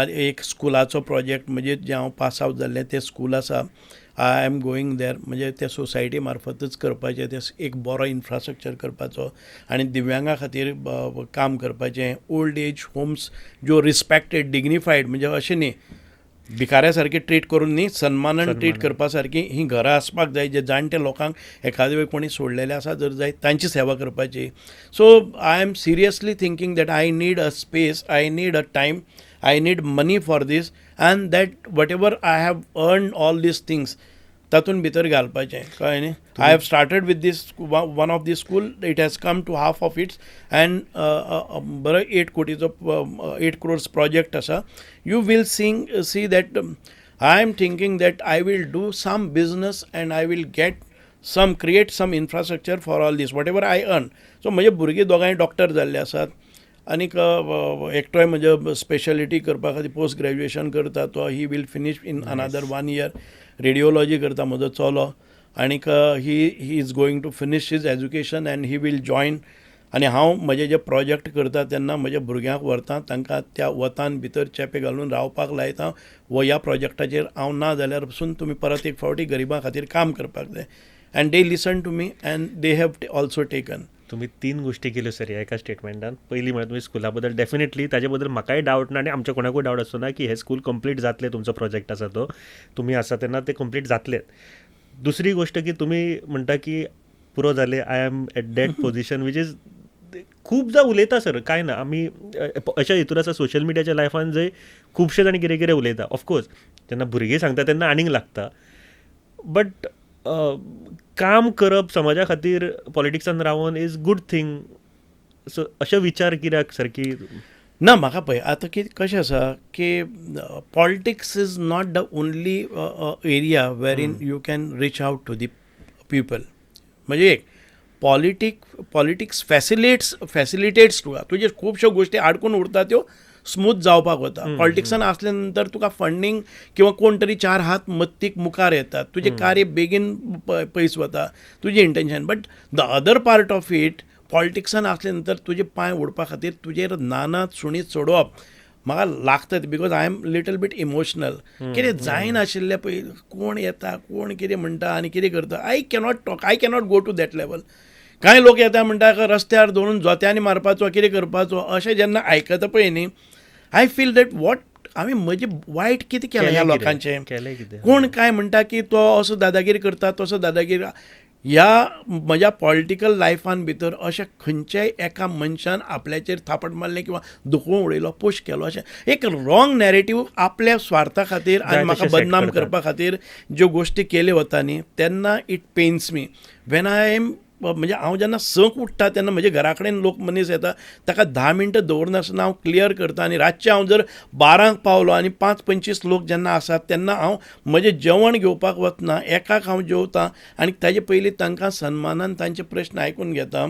एक स्कुलाचो प्रोजेक्ट म्हणजे जें हांव पास आवट जाल्लें तें स्कूल आसा, I am going there, म्हणजे ते सोसायटी मार्फतच करपाचें, तें एक बरो इन्फ्रास्ट्रक्चर करपाचो आनी दिव्यांगा खातीर काम करपाचें. ओल्ड एज होम्स ज्यो रिस्पेक्टेड, डिग्निफायड, म्हणजे अशें न्ही भिकाऱ्या सारकें ट्रीट करून न्ही, सन्मानान ट्रीट करपा सारकी हीं घरां आसपाक जाय, जे जाणटे लोकांक एखादे वेळ कोणी सोडलेले आसा जर जाय तांची सेवा करपाची. So I am seriously thinking that I need a space, I need a time, I need money for this, and that whatever I have earned all these things तातूंत भितर घालपाचें. कळ्ळें न्ही? I have started with this one of the school, it has come to half of its and बरो 8 कोटीचो 8 crores project आसा. You will see that I am thinking that I will do some business and I will get some, create some infrastructure for all this whatever I earn. So म्हजे भुरगीं दोगांय डॉक्टर जाल्ले आसात. आनीक एकटोय म्हजे स्पेशलिटी करपा खातीर पोस्ट ग्रॅज्युएशन करता, तो he will finish in another one year. Radiology करता म्हजो चलो आनीक he is going to finish his education and he will join. आनी हांव म्हजे जे प्रोजेक्ट करता तेन्ना म्हज्या भुरग्यांक व्हरता, तांकां त्या वतान भितर चेपे घालून रावपाक लायता. वो ह्या प्रोजेक्टाचेर हांव ना जाल्यार पसून तुमी परत एक फावटी गरिबां खातीर काम करपाक जाय. And they listen to me and they have also taken. तुमी तीन गोश्टी केल्यो सर ह्या एका स्टेटमेंटान. पयली म्हळ्यार तुमी स्कुला बद्दल डेफिनेटली ताजे बद्दल म्हाकाय डावट ना आनी आमच्या कोणाकूय डावट आसचो ना की हे स्कूल कंप्लीट जातलें. तुमचो प्रोजेक्ट आसा तो तुमी आसा तेन्ना ते कंप्लीट जातलेच. दुसरी गोश्ट की तुमी म्हणटा की पुरो जालें, I am at that position, which is खूबदां उलयता सर. कांय ना, आमी अशा हितून आसा सोशल मिडियाच्या लायफान जंय खुबशे जाण कितें कितें उलयता. ऑफकोर्स जेन्ना भुरगीं सांगता तेन्ना आनीक लागता, बट काम करप समाजा खातीर पॉलिटिक्सान रावन is good thing. सो अशे विचार कित्याक सर की ना, म्हाका पळय आतां कितें कशें आसा की politics is not the only area wherein you can reach out to the people. म्हणजे एक पॉलिटिक्स फॅसिलिटेट्स तुका, तुजे खुबश्यो गोश्टी आडकून उरता त्यो स्मूथ जावपाक वता. पॉलिटिक्सान आसले नंतर तुका फंडींग किंवा कोण तरी चार हात मत्तीक मुखार येतात, तुजें कार्य बेगीन पयस वता, तुजें intention. But the other part of it, पॉलिटिक्सान आसले नंतर तुजे पांय ओडपा खातीर तुजेर नाना सुणी चडोवप म्हाका लागता, because I am little bit emotional. कितें जायनाशिल्लें पळय, कोण येता, कोण कितें म्हणटा आनी कितें करता, I cannot talk, I cannot go to that level. कांय लोक येता म्हणटा रस्त्यार दवरून जोत्यांनी मारपाचो, कितें करपाचो, अशें जेन्ना आयकता पळय न्ही, I feel that what हांवें म्हजें वायट कितें केलां ह्या लोकांचें. कोण काय म्हणटा की तो असो दादागिरी करता, तसो दादागिरी. ह्या म्हज्या पॉलिटिकल लायफान भितर अशें खंयच्याय एका मनशान आपल्याचेर थापट मारलें किंवा दुखोवन उडयलो, पुश केलो, अशें एक रॉंग नॅरेटीव आपल्या स्वार्था खातीर आनी म्हाका बदनाम करपा खातीर ज्यो गोश्टी केल्यो वता न्ही, तेन्ना it pains me. When I am म्हणजे हांव जेन्ना संक उठ्ठा तेन्ना म्हज्या घरा कडेन लोक मनीस येता, ताका 10 मिनटां दवरनासतना हांव क्लियर करता. आनी रातचें हांव जर 12 पावलो आनी 5-25 लोक जेन्ना आसात तेन्ना हांव म्हजें जेवण घेवपाक वतना एकाक हांव जेवता आनी ताजे पयलीं तांकां सन्मानान तांचे प्रश्न आयकून घेता.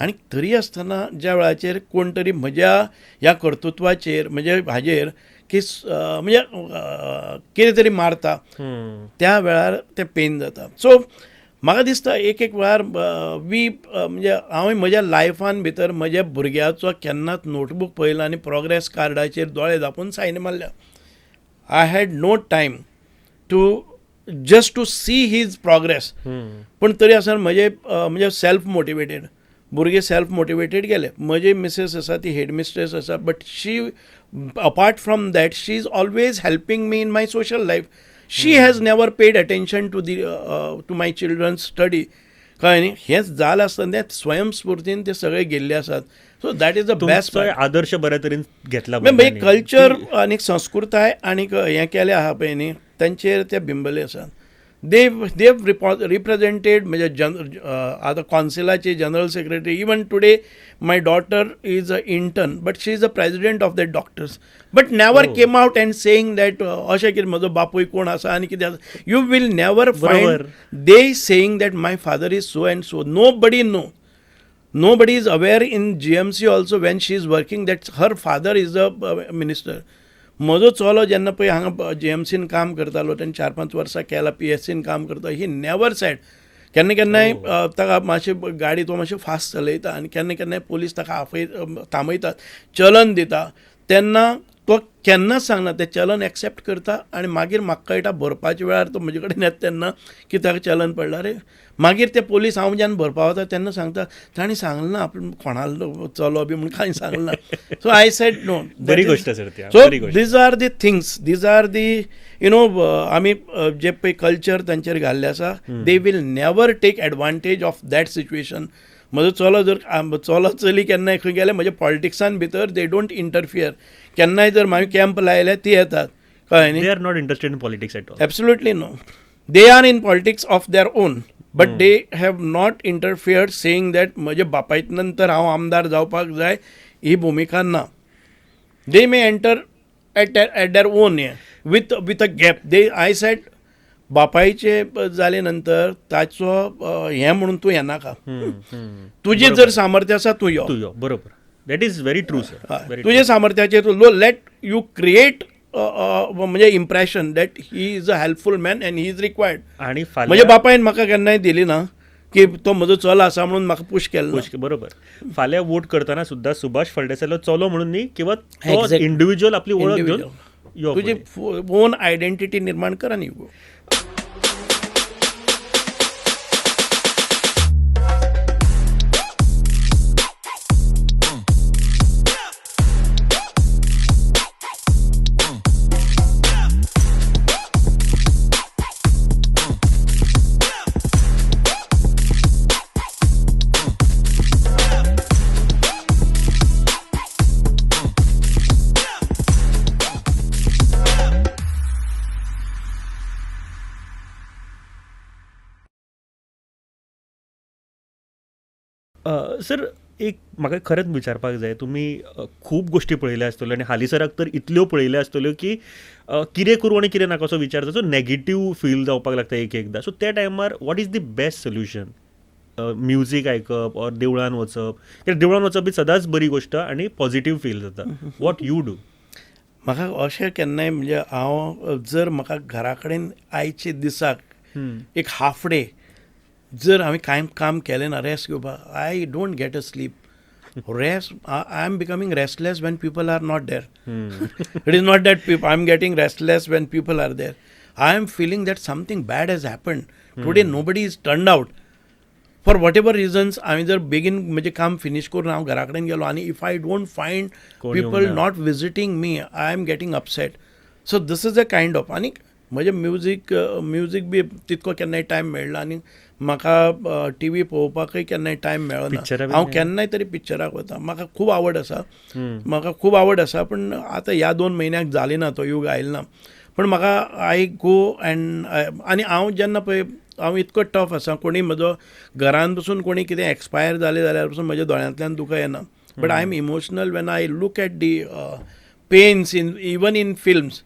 आनी तरी आसतना ज्या वेळाचेर कोण तरी म्हज्या ह्या कर्तृत्वाचेर म्हणजे हाजेर की म्हणजे कितें तरी मारता त्या वेळार तें पेन जाता. सो म्हाका दिसता एक एक वेळार वी म्हणजे हांव म्हज्या लायफान भितर म्हज्या भुरग्याचो केन्नाच नोटबूक पळयला आनी प्रोग्रेस कार्डाचेर दोळे धांपून सायन मारल्या. I had no time to just to see his progress. पूण तरी आसतना म्हजे म्हणजे सेल्फ मोटिवेटेड भुरगे सेल्फ मोटिवेटेड गेले. म्हजी मिसेस आसा ती हेड मिस्ट्रेस आसा, but she apart from that she is always helping me in my social life. She has never paid attention to the to my children's study. कळ्ळें न्ही, हेंच जालें आसतना तें स्वयंस्फुर्तीन ते सगळे गेल्ले आसात. So that is the best. आदर्श बऱ्या तरेन घेतला म्हणजे कल्चर आनी संस्कृताय आनी हें केलें आहा पळय न्ही, तांचेर ते बिंबले आसात. देव रिप्रेजेंटेड म्हणजे आतां कॉन्सिलाचे general secretary. Even today my daughter is a intern but she is a president of the doctors, but never came out and saying that अशें कितें म्हजो बापूय कोण आसा आनी कितें आसा. You will never find they saying that my father is so and so. Nobody know, nobody is aware in GMC also when she is working that her father is a minister. म्हजो चलो जेन्ना पळय हांगा जीएमसीन काम करतालो तेन्ना 4-5 वर्सां केला, पीएससीन काम करता, ही नेवर सॅड. केन्ना केन्नाय ताका मातशें गाडी तो मातशें फास्ट चलयता आनी केन्ना केन्नाय पोलीस ताका आफय थांबयतात, चलन दिता, तेन्ना तो केन्नाच सांगना, तें चलन एक्सेप्ट करता आनी मागीर म्हाका कळटा भरपाच्या वेळार तो म्हजे कडेन येता तेन्ना की ताका चलन पडला रे. मागीर ते पोलीस हांव जेन्ना भरपा वता तेन्ना सांगता तांणी सांगलें ना आपूण कोणालो चलो बी म्हूण कांय सांगलें ना. So I said no. बरी गोश्ट सर ती. So these are the things, these are the you know आमी जे पळय कल्चर तांचेर घाल्लें आसा, they will never take advantage of that situation. म्हजो चलो जर चलो चली केन्नाय खंय गेले म्हज्या पॉलिटिक्सान भितर they don't interfere. केन्नाय जर मागीर कॅम्प लायल्यार ती येतात, कळ्ळें न्ही. They are not interested in politics at all. Absolutely no. They are in politics of their own, but they have not interfered saying that म्हज्या बापायत नंतर हांव आमदार जावपाक जाय, ही भुमिका ना. They may enter at their own with a gap. They I said बापायचे जाले नंतर ताचो हें म्हणून तूं येनाका, तुजें जर सामर्थ्य आसा तूं यो, तूं यो. बरोबर. That is very true sir. तुजे सामर्थ्याचेर तूं लेट you create म्हणजे impression that he is a helpful man and he is required. आणि म्हज्या बापायन म्हाका केन्नाय दिली ना की तो म्हजो चलो आसा म्हणून म्हाका पुश केलो. बरोबर. फाल्यां वोट करतना सुद्दां सुभाष फळदेसायालो चलो म्हणून न्ही, किंवा इंडिव्हिज्युअल आपली वळख घेवन तुजी ओन आयडेंटिटी निर्माण कर आनी गो. सर एक म्हाका खरेंच विचारपाक जाय, तुमी खूब गोश्टी पळयल्या आसतल्यो आनी हालींसराक तर इतल्यो पळयल्यो आसतल्यो की कितें करूं आनी कितें नाका असो विचार जाता, सो नेगेटीव फील जावपाक लागता एक एकदां. सो त्या टायमार what is the best solution? Music आयकप ऑर देवळान वचप? कित्याक देवळान वचप ही सदांच बरी गोश्ट आनी पॉझिटीव फील जाता. What you do? म्हाका अशें केन्नाय म्हणजे हांव जर म्हाका घरा कडेन आयचे दिसाक एक हाफ डे जर हांवें कांय काम केलें ना रेस्ट घेवपाक, I don't get a sleep. Rest, I am becoming restless when people are not there. It is not that I am getting restless when people are there. I am feeling that something bad has happened today, nobody is turned out for whatever reasons. हांवें जर बेगीन म्हजें काम फिनीश करून हांव घरा कडेन गेलो आनी if I don't find people not visiting me, I am getting upset. So this is a kind of. आनी म्हजें म्युजीक म्युजीक बी तितको केन्नाय टायम मेळना आनी म्हाका टी व्ही पळोवपाकय केन्नाय टायम मेळना. हांव केन्नाय तरी पिक्चराक वता. म्हाका खूब आवड आसा, म्हाका खूब आवड आसा, पूण आतां ह्या 2 म्हयन्याक जाली ना, तो यूग आयलो ना. पूण म्हाका I go and आनी हांव जेन्ना पळय हांव इतको टफ आसा, कोणी म्हजो घरान पसून कोणी कितें एक्सपायर जालें जाल्यार पसून म्हज्या दोळ्यांतल्यान दुकां येना. But I am emotional when I look at the pains in even in films.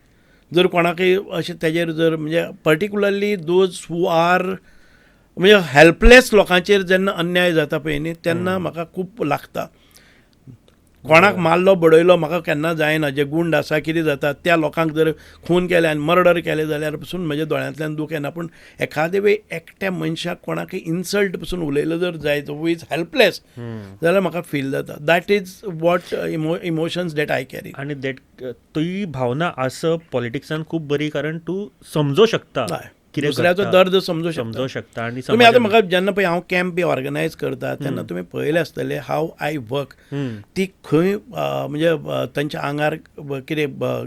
जर कोणाकय अशें तेजेर जर म्हणजे पर्टिक्युलरली those who are म्हणजे हेल्पलेस लोकांचेर जेन्ना अन्याय जाता पळय न्ही तेन्ना म्हाका खूब लागता. कोणाक मारलो बडयलो म्हाका केन्ना जायना, जे गुंड आसा कितें जाता त्या लोकांक जर खून केले आनी मर्डर केले जाल्यार पसून म्हज्या दोळ्यांतल्यान दूख येना. पूण एखादे वेळ एकट्या मनशाक कोणाकय इन्सल्ट पसून उलयलो जर जायत हू is helpless जाल्यार म्हाका फील जाता. That is what emotions that I carry. आनी that ती भावना आसप पॉलिटिक्सान खूब बरी, कारण तूं समजो शकता, दुसऱ्याचो दर्द समजू शकता. आनी तुमी आतां म्हाका जेन्ना पळय हांव कॅम्प बी ऑर्गनायज करता तेन्ना तुमी पळयलें आसतलें हाव I work. ती खंय म्हणजे तांच्या आंगार कितें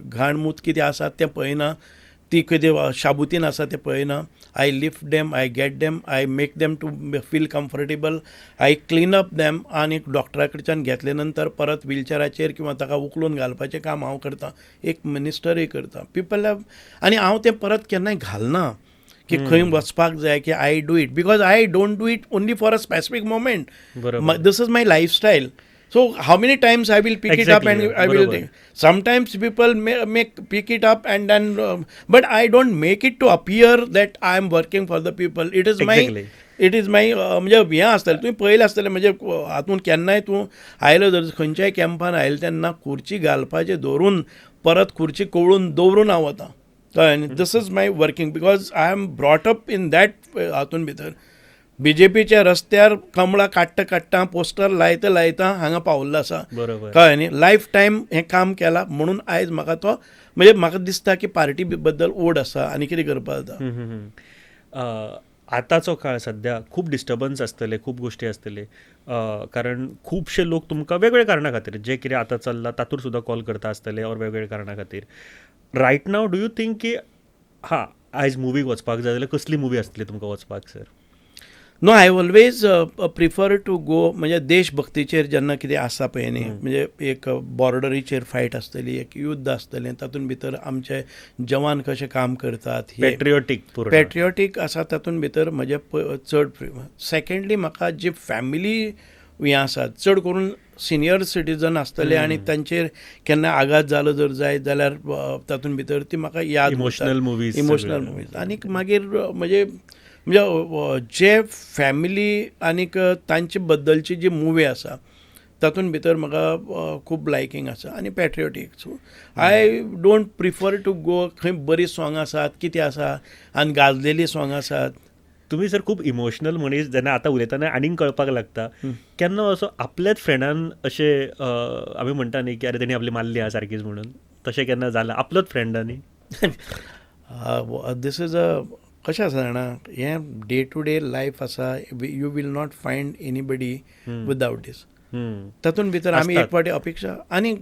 घाण मूत कितें आसा तें पळयना, ती कितें शाबुतीन आसा तें पळयना. I lift them, I get them, I make them to feel comfortable, I clean up them. आनी डॉक्टरा कडच्यान घेतले नंतर परत व्हिलचेराचेर किंवा ताका उखलून घालपाचें काम हांव करतां, एक मिनिस्टरूय करता. People have. आनी हांव तें परत केन्नाय घालना की खंय वचपाक जाय की I do it, because I don't do it only for a specific moment. This is my lifestyle. So how many times I will pick it up and I will take. Sometimes people may pick it up and then but I don't make it to appear that I am working for the people. It is my it is my म्हणजे हें आसतलें तुवें पळयलें आसतलें म्हणजे हातून केन्नाय तूं आयलो जर खंयच्याय कॅम्पान आयलें तेन्ना खुर्ची घालपाचें दवरून परत खुर्ची कवळून दवरून हांव वतां. कळ्ळें न्ही? This is my working because I am brought up in that. हातून भितर बी जे पीच्या रस्त्यार कमळां काडटा काडटा पोस्टर लायता लायता हांगा पावल्लो आसा. कळ्ळें न्ही? लायफ टायम हें काम केलां म्हणून आयज म्हाका तो म्हणजे म्हाका दिसता की पार्टी बद्दल ओड आसा आनी कितें करपाक जाता. आतांचो काळ सद्या खूब डिस्टर्बन्स आसतले, खूब गोश्टी आसतले, कारण खुबशे लोक तुमकां वेगवेगळ्या कारणां खातीर जे कितें आतां चल्लां तातूंत सुद्दां कॉल करता आसतले ऑर वेगवेगळ्या कारणां खातीर. Right now do you think की हां आयज मुवीक वचपाक जाय जाल्यार कसली मुवी आसतली तुमकां वचपाक sir? No, I always prefer to go म्हणजे देशभक्तीचेर जेन्ना कितें आसा पळय न्ही, म्हणजे एक बॉर्डरीचेर फायट आसतली, एक युद्ध आसतलें, तातूंत भितर आमचे जवान कशे काम करतात, पेट्रियोटीक पेट्रियोटीक आसा तातूंत भितर म्हजें चड. सेकेंडली म्हाका जी फॅमिली हें आसा चड करून सिनियर सिटीजन आसतले आनी तांचेर केन्ना आघात जालो जर जायत जाल्यार तातूंत भितर ती म्हाका याद इमोशनल मुवीज, इमोशनल मुवीज. आनीक मागीर म्हणजे म्हणजे जे फॅमिली आनीक तांचे बद्दलची जी मुवी आसा तातूंत भितर म्हाका खूब लायकींग आसा आनी patriotic. So I don't prefer to go खंय बरीं सॉंग आसात, कितें आसा आनी गाजलेलीं सॉंग आसात. तुमी सर खूब इमोशनल मनीस, जेन्ना आतां उलयतना आनीक कळपाक लागता. केन्ना असो आपल्याच फ्रेंडान अशें आमी म्हणटा न्ही की अरे तेणी आपली मारली आहा सारकीच म्हणून, तशें केन्ना जालां आपलोच फ्रेंडांनी? This is a कशें आसा जाणा, हें डे टू डे लायफ आसा. You will not find anybody without this. तातूंत भितर आमी एक फावटी अपेक्षा आनी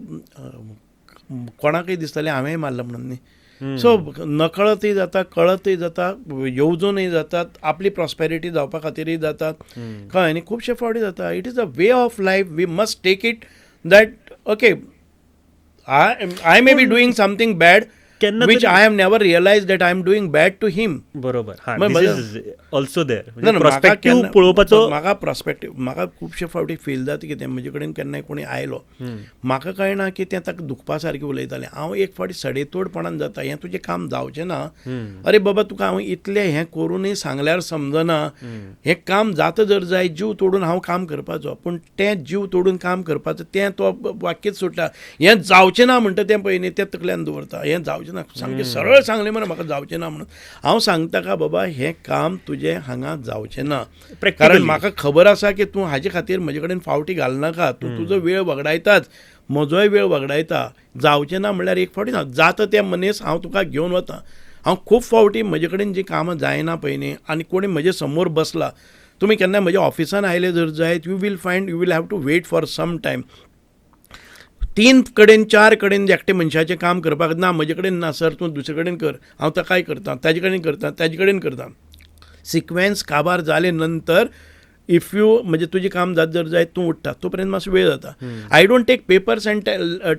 कोणाकय दिसतलें हांवेंय मारलां म्हणून न्ही. सो नकळतय जाता, कळतय जाता, येवजूनय जातात, आपली प्रॉस्पेरिटी जावपा खातीरय जातात, कळ्ळें न्ही, खुबशे फावटी जाता. It is a way of life, we must take it that okay I may be doing something bad which I have never realize that I am doing bad to him. बरोबर, ऑल्सो there पर्स्पेक्टिव्ह पळोवपाचो. म्हाका पर्स्पेक्टिव्ह, म्हाका खुबशे फावटी फील जाता कितें म्हजे कडेन केन्नाय कोणी आयलो, म्हाका कळना की तें ताका दुखपा सारकें उलयतालें. हांव एक फावटी सडेतोडपणान जाता, हें तुजें काम जावचें ना, अरे बाबा तुका हांव इतलें हें करूनय सांगल्यार समजना, हें काम जाता जर जाय जीव तोडून हांव काम करपाचो, पूण तें जीव तोडून काम करपाचो तें तो वाक्यच सोडटा, हें जावचें ना म्हणटा तें पळय न्ही तें तकल्यान दवरता, हें जावचें ना, सामकें सरळ सांगलें मरे म्हाका जावचें ना म्हणून. हांव सांगता का बाबा हें काम तुजें हांगा जावचें ना, कारण म्हाका खबर आसा की तूं हाजे खातीर म्हजे कडेन फावटी घालनाका, तूं तुजो वेळ वगडायताच, म्हजोय वेळ वगडायता. जावचें ना म्हणल्यार एक फावटी ना जाता तें मनीस हांव तुका घेवन वता. हांव खूब फावटी म्हजे कडेन जीं कामां जायना पळय न्ही आनी कोणी म्हजे समोर बसला, तुमी केन्ना म्हज्या ऑफिसान आयले जर जायत, you will find you will have to wait for some time. 3 कडेन 4 कडेन एकटे मनशाचें काम करपाक ना, म्हजे कडेन ना सर, तूं दुसरे कडेन कर, हांव ताकाय करता, ताजे कडेन करता, ताजे कडेन करता. सिक्वेन्स काबार जाले नंतर if you म्हणजे तुजें काम जात जर जायत तूं उठ्ठा तो पर्यंत मातसो वेळ जाता. I don't take papers and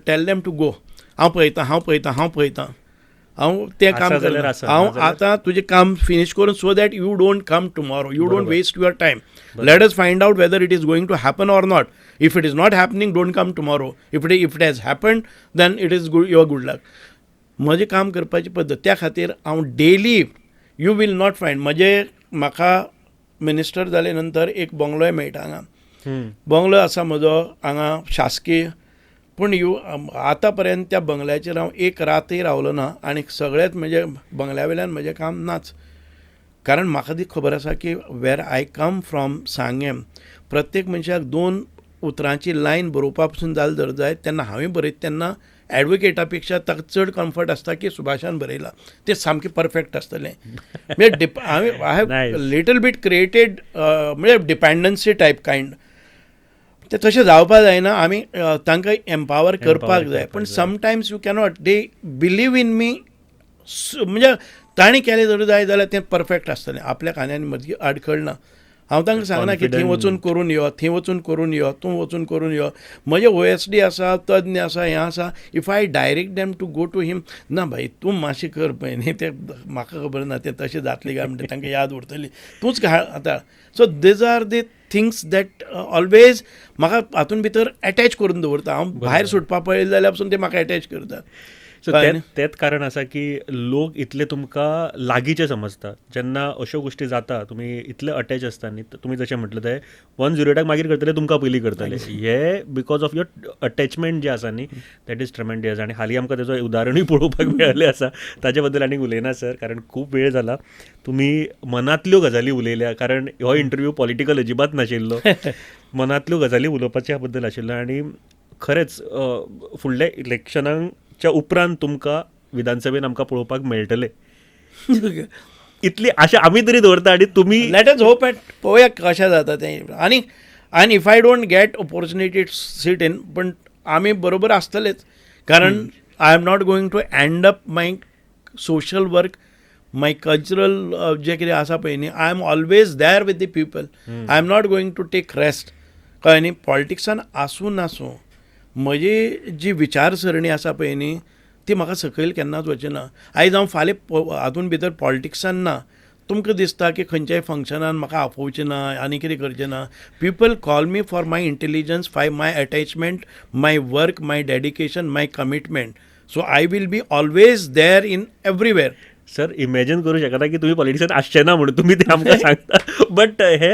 tell them to go. हांव पळयतां, हांव पळयतां, हांव पळयतां, हांव तें काम करना, हांव आतां तुजें काम फिनीश करून, so that you don't come tomorrow, you don't waste your time. Let us find out whether it is going to happen or not. If it is not happening, don't come tomorrow. If it has happened, then it is good, your good luck. म्हजें काम करपाची पद्दत त्या खातीर हांव daily you will not find. म्हजे म्हाका मिनिस्टर जाले नंतर एक बंगलोय मेळटा हांगा, बंगलो आसा म्हजो हांगा शासकीय, पूण you आतां पर्यंत त्या बंगल्याचेर हांव एक रातय रावलो ना आनी सगळेंच म्हजें बंगल्या वयल्यान म्हजें काम नाच. कारण म्हाका ती खबर आसा की where I come from Sanguem, प्रत्येक मनशाक 2 उतरांची लायन बरोवपा पसून जालें जर जायत तेन्ना हांवें बरयता तेन्ना एडवोकेटा पेक्षा ताका चड कम्फर्ट आसता की सुभाषान बरयलां तें सामकें परफेक्ट आसतलें. म्हणजे हांवें I have little bit created म्हणजे डिपेंडन्सी टायप कायंड. तें तशें जावपा जायना, आमी तांकां एम्पावर करपाक जाय, पूण sometimes you cannot, they believe in me. म्हणजे तांणी केलें जर जाय जाल्यार तें परफेक्ट आसतलें, आपल्या खांद्यान मदीं आडखळ ना. हांव तांकां सांगना की थंय वचून करून यो, थंय वचून करून यो, तूं वचून करून यो. म्हजे OSD आसा, तज्ञ आसा, हें आसा. If I direct them to go to him, ना भाई तूं मातशें कर पळय न्ही, तें म्हाका खबर ना तें तशें जातलें काय म्हणटा, तांकां याद उरतली, तूंच घाल आतां. So these are the things that always म्हाका हातून भितर एटॅच करून दवरता. हांव भायर सुटपा पळयलें जाल्यार पसून ते म्हाका एटॅच करता. सो तेंच कारण आसा की लोक इतले तुमकां लागींचे समजता. जेन्ना अश्यो गोश्टी जाता तुमी इतले अटॅच आसता न्ही, तुमी जशें म्हटलें तें 108 मागीर करतले, तुमकां पयलीं करतले. हे because of your attachment जें आसा न्ही, that is tremendous. आनी हालीं आमकां तेजो उदाहरणूय पळोवपाक मेळिल्लें आसा. ताजे बद्दल आनीक उलयना सर, कारण खूब वेळ जाला. तुमी मनांतल्यो गजाली उलयल्या, कारण हो इंटरव्यू पॉलिटिकल अजिबात नाशिल्लो, मनांतल्यो गजाली उलोवपाच्या बद्दल आशिल्लो. आनी खरेंच फुडल्या इलेक्शनाक च्या उपरांत तुमकां विधानसभेन आमकां पळोवपाक मेळटले इतली आशा आमी तरी दवरता. आनी तुमी let us hope at पळोवया कशें जाता तें. आनी आनी if I don't get opportunity sit in, पण आमी बरोबर आसतलेच, कारण I am not going to end up my social work, my cultural जें कितें आसा पळय न्ही, I am always there with the people. I am not going to take rest. कळ्ळें न्ही, पॉलिटिक्सान आसूं नासूं म्हजी जी विचारसरणी आसा पळय न्ही ती म्हाका सकयल केन्नाच वचना. आयज हांव फाल्यां हातून भितर पॉलिटिक्सान ना, तुमकां दिसता की खंयच्याय फंक्शनान म्हाका आपोवचें ना आनी कितें करचें ना. People call me for my intelligence, for my attachment, my work, my dedication, my commitment. So I will be always there in everywhere. Sir imagine करूं शकना की तुमी पॉलिटिक्सान आसचे ना म्हणून तुमी ते आमकां सांगता, बट हे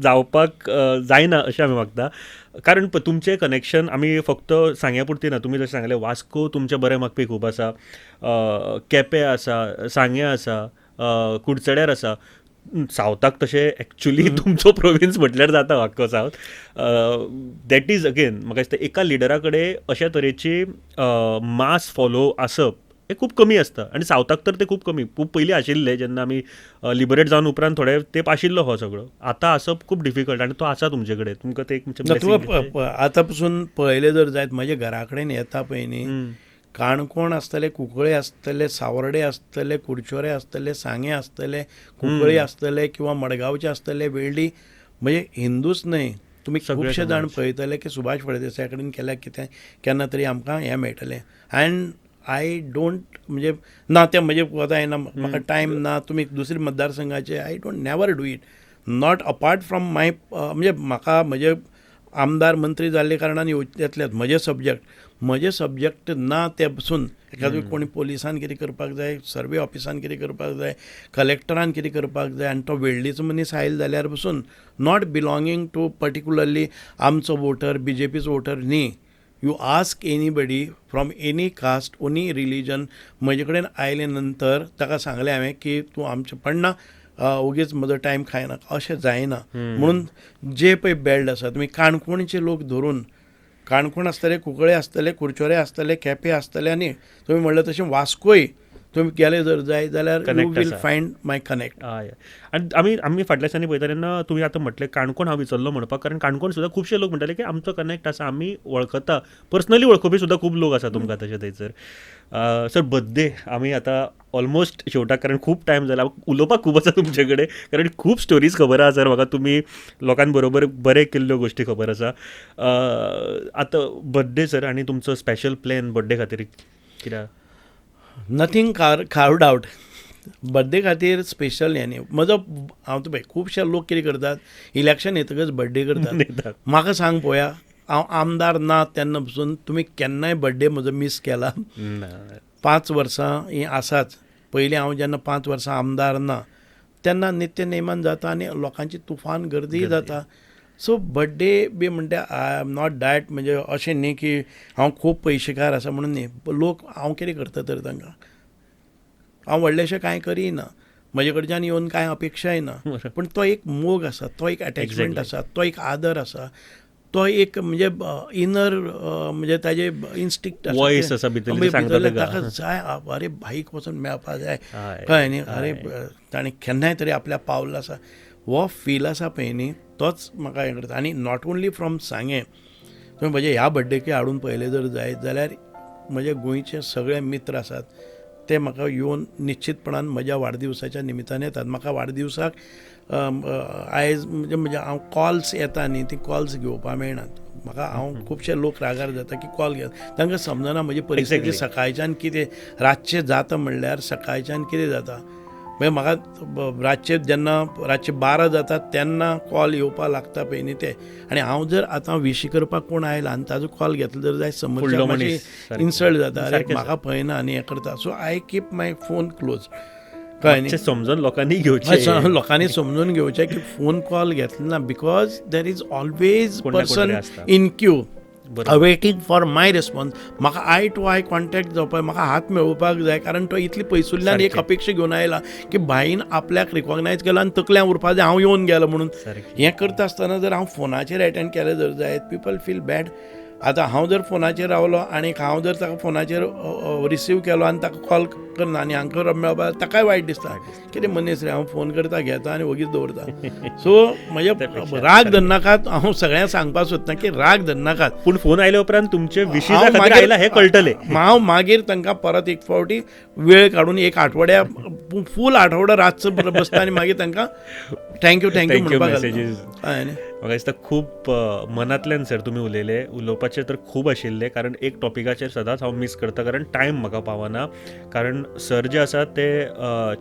जावपाक जायना अशें आमी मागता, कारण तुमचें कनेक्शन आमी फक्त सांग्या पुरती ना. तुमी जशें सांगलें वास्को तुमचें बरें मागपी खूब आसा, केपें आसा, सांगें आसा, कुडचड्यार आसा, सावथाक तशें एक्चुली तुमचो प्रोविन्स म्हटल्यार जाता आख्खो सावथ. That is again म्हाका दिसता एका लिडरा कडेन अशा तरेची मास फॉलो आसप हें खूब कमी आसता, आनी सावथाक तर ते खूब कमी. खूब पयलीं आशिल्ले जेन्ना आमी लिबरेट जावन उपरांत थोडे तेंप आशिल्लो हो सगळो, आतां आसप खूब डिफिकल्ट, आनी तो आसा तुमचे कडेन. तुमकां ते एक आतां पसून पळयलें जर जायत म्हज्या घरा कडेन येता पळय न्ही, काणकोण आसतले, कुंकळे आसतले, सावर्डे आसतले, कुडचोरे आसतले, सांगें आसतले, कुंकळी आसतले किंवा मडगांवचे आसतले, वेळ्ळी, म्हणजे हिंदूच न्हय तुमी खुबशे जाण पळयतले की सुभाष फळदेसाय कडेन केल्यार कितें केन्ना तरी आमकां हें मेळटलें. अँड I don't म्हणजे ना तें म्हजें वता येना, म्हाका टायम ना, तुमी दुसरे मतदारसंघाचे, I don't never do it, not apart from my म्हणजे म्हाका म्हजे आमदार मंत्री जाल्ले कारणान येतल्यात म्हजे सब्जॅक्ट, म्हजे सब्जॅक्ट ना ते पसून एखादो कोणी पोलिसान कितें करपाक जाय, सर्वे ऑफिसान कितें करपाक जाय, कलेक्टरान कितें करपाक जाय, आनी तो वेळ्ळीचो मनीस आयलो जाल्यार पसून not belonging two particularly आमचो वोटर, बीजेपीचो वोटर न्ही. You ask anybody from any caste, any religion, म्हजे कडेन आयले नंतर ताका सांगलें हांवें की तूं आमचें पडना, ओगीच म्हजो टायम खायनाका, अशें जायना. म्हणून जे पळय बेल्ट आसा तुमी काणकोणचे लोक धरून, काणकोण आसतले, कुंकळे आसतले, कुडचोरे आसतले, केपें आसतले, आनी तुमी म्हणलें तशें वास्कोय तुमी गेले जर जाय जाल्यार you will find my connect. आनी आमी आमी फाटल्या दिसांनी पळयता तेन्ना तुमी आतां म्हटलें काणकोण हांव विसरलो म्हणपाक, कारण काणकोण सुद्दां खुबशे लोक म्हणटाले की आमचो कनेक्ट आसा, आमी वळखता, पर्सनली वळखुपी सुद्दां खूब लोक आसा तुमकां तशें थंयसर. सर बड्डे आमी आतां ऑलमोस्ट शेवटाक, कारण खूब टायम जाला, उलोवपाक खूब आसा तुमचे कडेन, कारण खूब स्टोरीज खबर आसा सर म्हाका, तुमी लोकां बरोबर बरें केल्ल्यो गोश्टी खबर आसा. आतां बड्डे सर, आनी तुमचो स्पेशल प्लॅन बड्डे खातीर कित्याक? नथींग कार्व्ड आवट बड्डे खातीर स्पेशल हें न्ही म्हजो. हांव पळय खुबशे लोक कितें करतात, इलेक्शन येतकच बड्डे करतात. म्हाका सांग पळोवया, हांव आमदार ना तेन्ना पसून तुमी केन्नाय बड्डे म्हजो मीस केला? 5 वर्सां हीं आसाच. पयलीं हांव जेन्ना 5 वर्सां आमदार ना तेन्ना नित्य नेमान जाता आनी लोकांची तुफान गर्दी जाता. सो बड्डे बी म्हणटा I am not that, म्हणजे अशें न्ही की हांव खूब पयशेकार आसा म्हणून न्ही. लोक हांव कितें करता तर तांकां, हांव व्हडलेशें कांय करिना, म्हजे कडच्यान येवन कांय अपेक्षाय ना, पूण तो एक मोग आसा, तो एक एटॅचमेंट आसा, तो एक आदर आसा, तो एक म्हणजे इनर म्हणजे ताजे इन्स्टिंक्ट आसा भितरले, ताका जाय अरे भाईक वचून मेळपा जाय, कळ्ळें न्ही, अरे ताणें केन्नाय तरी आपल्या पावल आसा, हो फील आसा पळय न्ही, तोच म्हाका हें करता. आनी not only from सांगें, तुमी म्हजे ह्या बड्डेकय हाडून पळयलें जर जायत जाल्यार म्हजे गोंयचे सगळे मित्र आसात ते म्हाका येवन निश्चितपणान म्हज्या वाडदिवसाच्या निमित्तान येतात. म्हाका वाडदिवसाक आयज म्हणजे म्हणजे हांव कॉल्स येता न्ही, ती कॉल्स घेवपाक मेळनात म्हाका. हांव खुबशे लोक रागार जाता की कॉल घेत, तांकां समजना म्हजी परिस्थिती सकाळच्यान कितें, रातचें जाता म्हणल्यार सकाळच्यान कितें जाता. मागीर म्हाका रातचें जेन्ना रातचें 12 जाता तेन्ना कॉल येवपाक लागता पळय न्ही ते, आनी हांव जर आतां विशी करपाक कोण आयला आनी ताजो कॉल घेतलो जर जाय समजच्या मातशें इन्सल्ट जाता, अरे म्हाका पळयना आनी हें करता. So I keep my phone close. कळ्ळें न्ही, समजून लोकांनी घेवचें, लोकांनी समजून घेवचें की फोन कॉल घेतलो ना, because there is always person in queue awaiting for my response. म्हाका I to eye contact जावपाक, म्हाका हात मेळोवपाक जाय, कारण तो इतली पयसुल्ल्यान एक अपेक्षा घेवन आयला की भाईन आपल्याक रिकॉग्नायज केला आनी तकल्यान उरपा जाय हांव येवन गेलो म्हणून. हें करता आसतना जर हांव फोनाचेर एटेंड केलें जर जायत, पिपल फील बॅड. आतां हांव जर फोनाचेर रावलो आनी हांव जर ताका फोनाचेर रिसीव केलो आनी ताका कॉल करना आनी हांकां मेळपाक ताकाय वायट दिसता, कितें मनीस रे, हांव फोन करता घेता आनी वगीच दवरता. सो म्हजे राग धरनाकात, हांव सगळ्यांक सांगपाक सोदता की राग धरनाकात, पूण फोन आयल्या उपरांत तुमचे विशीं आयला हें कळटलें. हांव मागीर तांकां परत एक फावटी वेळ काडून एक आठवड्या फूल आठवडो रातचो बसता आनी मागीर तांकां thank you thank you म्हणपाक. म्हाका दिसता खूब मनांतल्यान सर तुमी उलयले, उलोवपाचें तर खूब आशिल्लें, कारण एक टॉपिकाचेर सदांच हांव मीस करता, कारण टायम म्हाका पावना. कारण सर जे आसा ते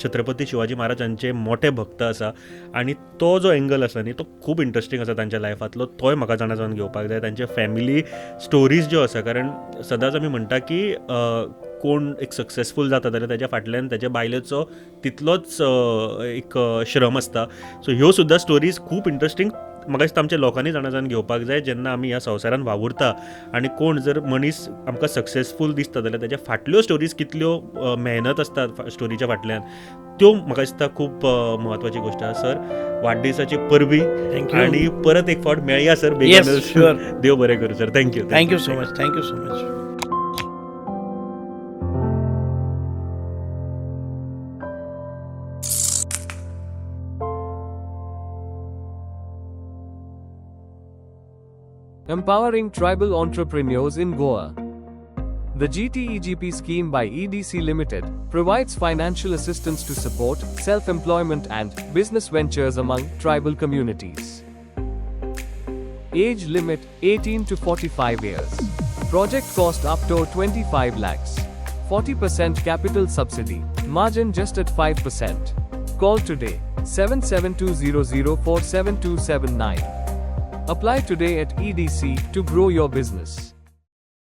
छत्रपती शिवाजी महाराजांचे मोठे भक्त आसा, आनी तो जो एंगल आसा न्ही तो खूब इंट्रस्टींग आसा तांच्या लायफांतलो, तोय म्हाका जाणा जावन घेवपाक जाय. तांचे फॅमिली स्टोरीज ज्यो आसा, कारण सदांच आमी म्हणटा की कोण एक सक्सेसफूल जाता जाल्यार ताच्या फाटल्यान ताच्या बायलेचो तितलोच एक श्रम आसता. सो ह्यो सुद्दां स्टोरीज खूब इंट्रस्टींग म्हाका दिसता आमच्या लोकांनी जाणा जावन घेवपाक जाय. जेन्ना आमी ह्या संवसारान वावुरता आनी कोण जर मनीस आमकां सक्सेसफूल दिसता जाल्यार ताच्या फाटल्यो स्टोरीज कितल्यो मेहनत आसता स्टोरीच्या फाटल्यान, त्यो म्हाका दिसता खूब म्हत्वाची गोश्ट आसा. सर, वाडदिसाची परबी. Thank you. आनी परत एक फावट मेळया सर. Yes, sure. देव बरें करूं sir. Thank you. Thank you so much, thank you so much. Empowering tribal entrepreneurs in Goa. The GTEGP scheme by EDC Limited provides financial assistance to support self-employment and business ventures among tribal communities. Age limit 18 to 45 years. Project cost up to 25 lakhs. 40% capital subsidy. Margin just at 5%. Call today 77200 47279. Apply today at EDC to grow your business.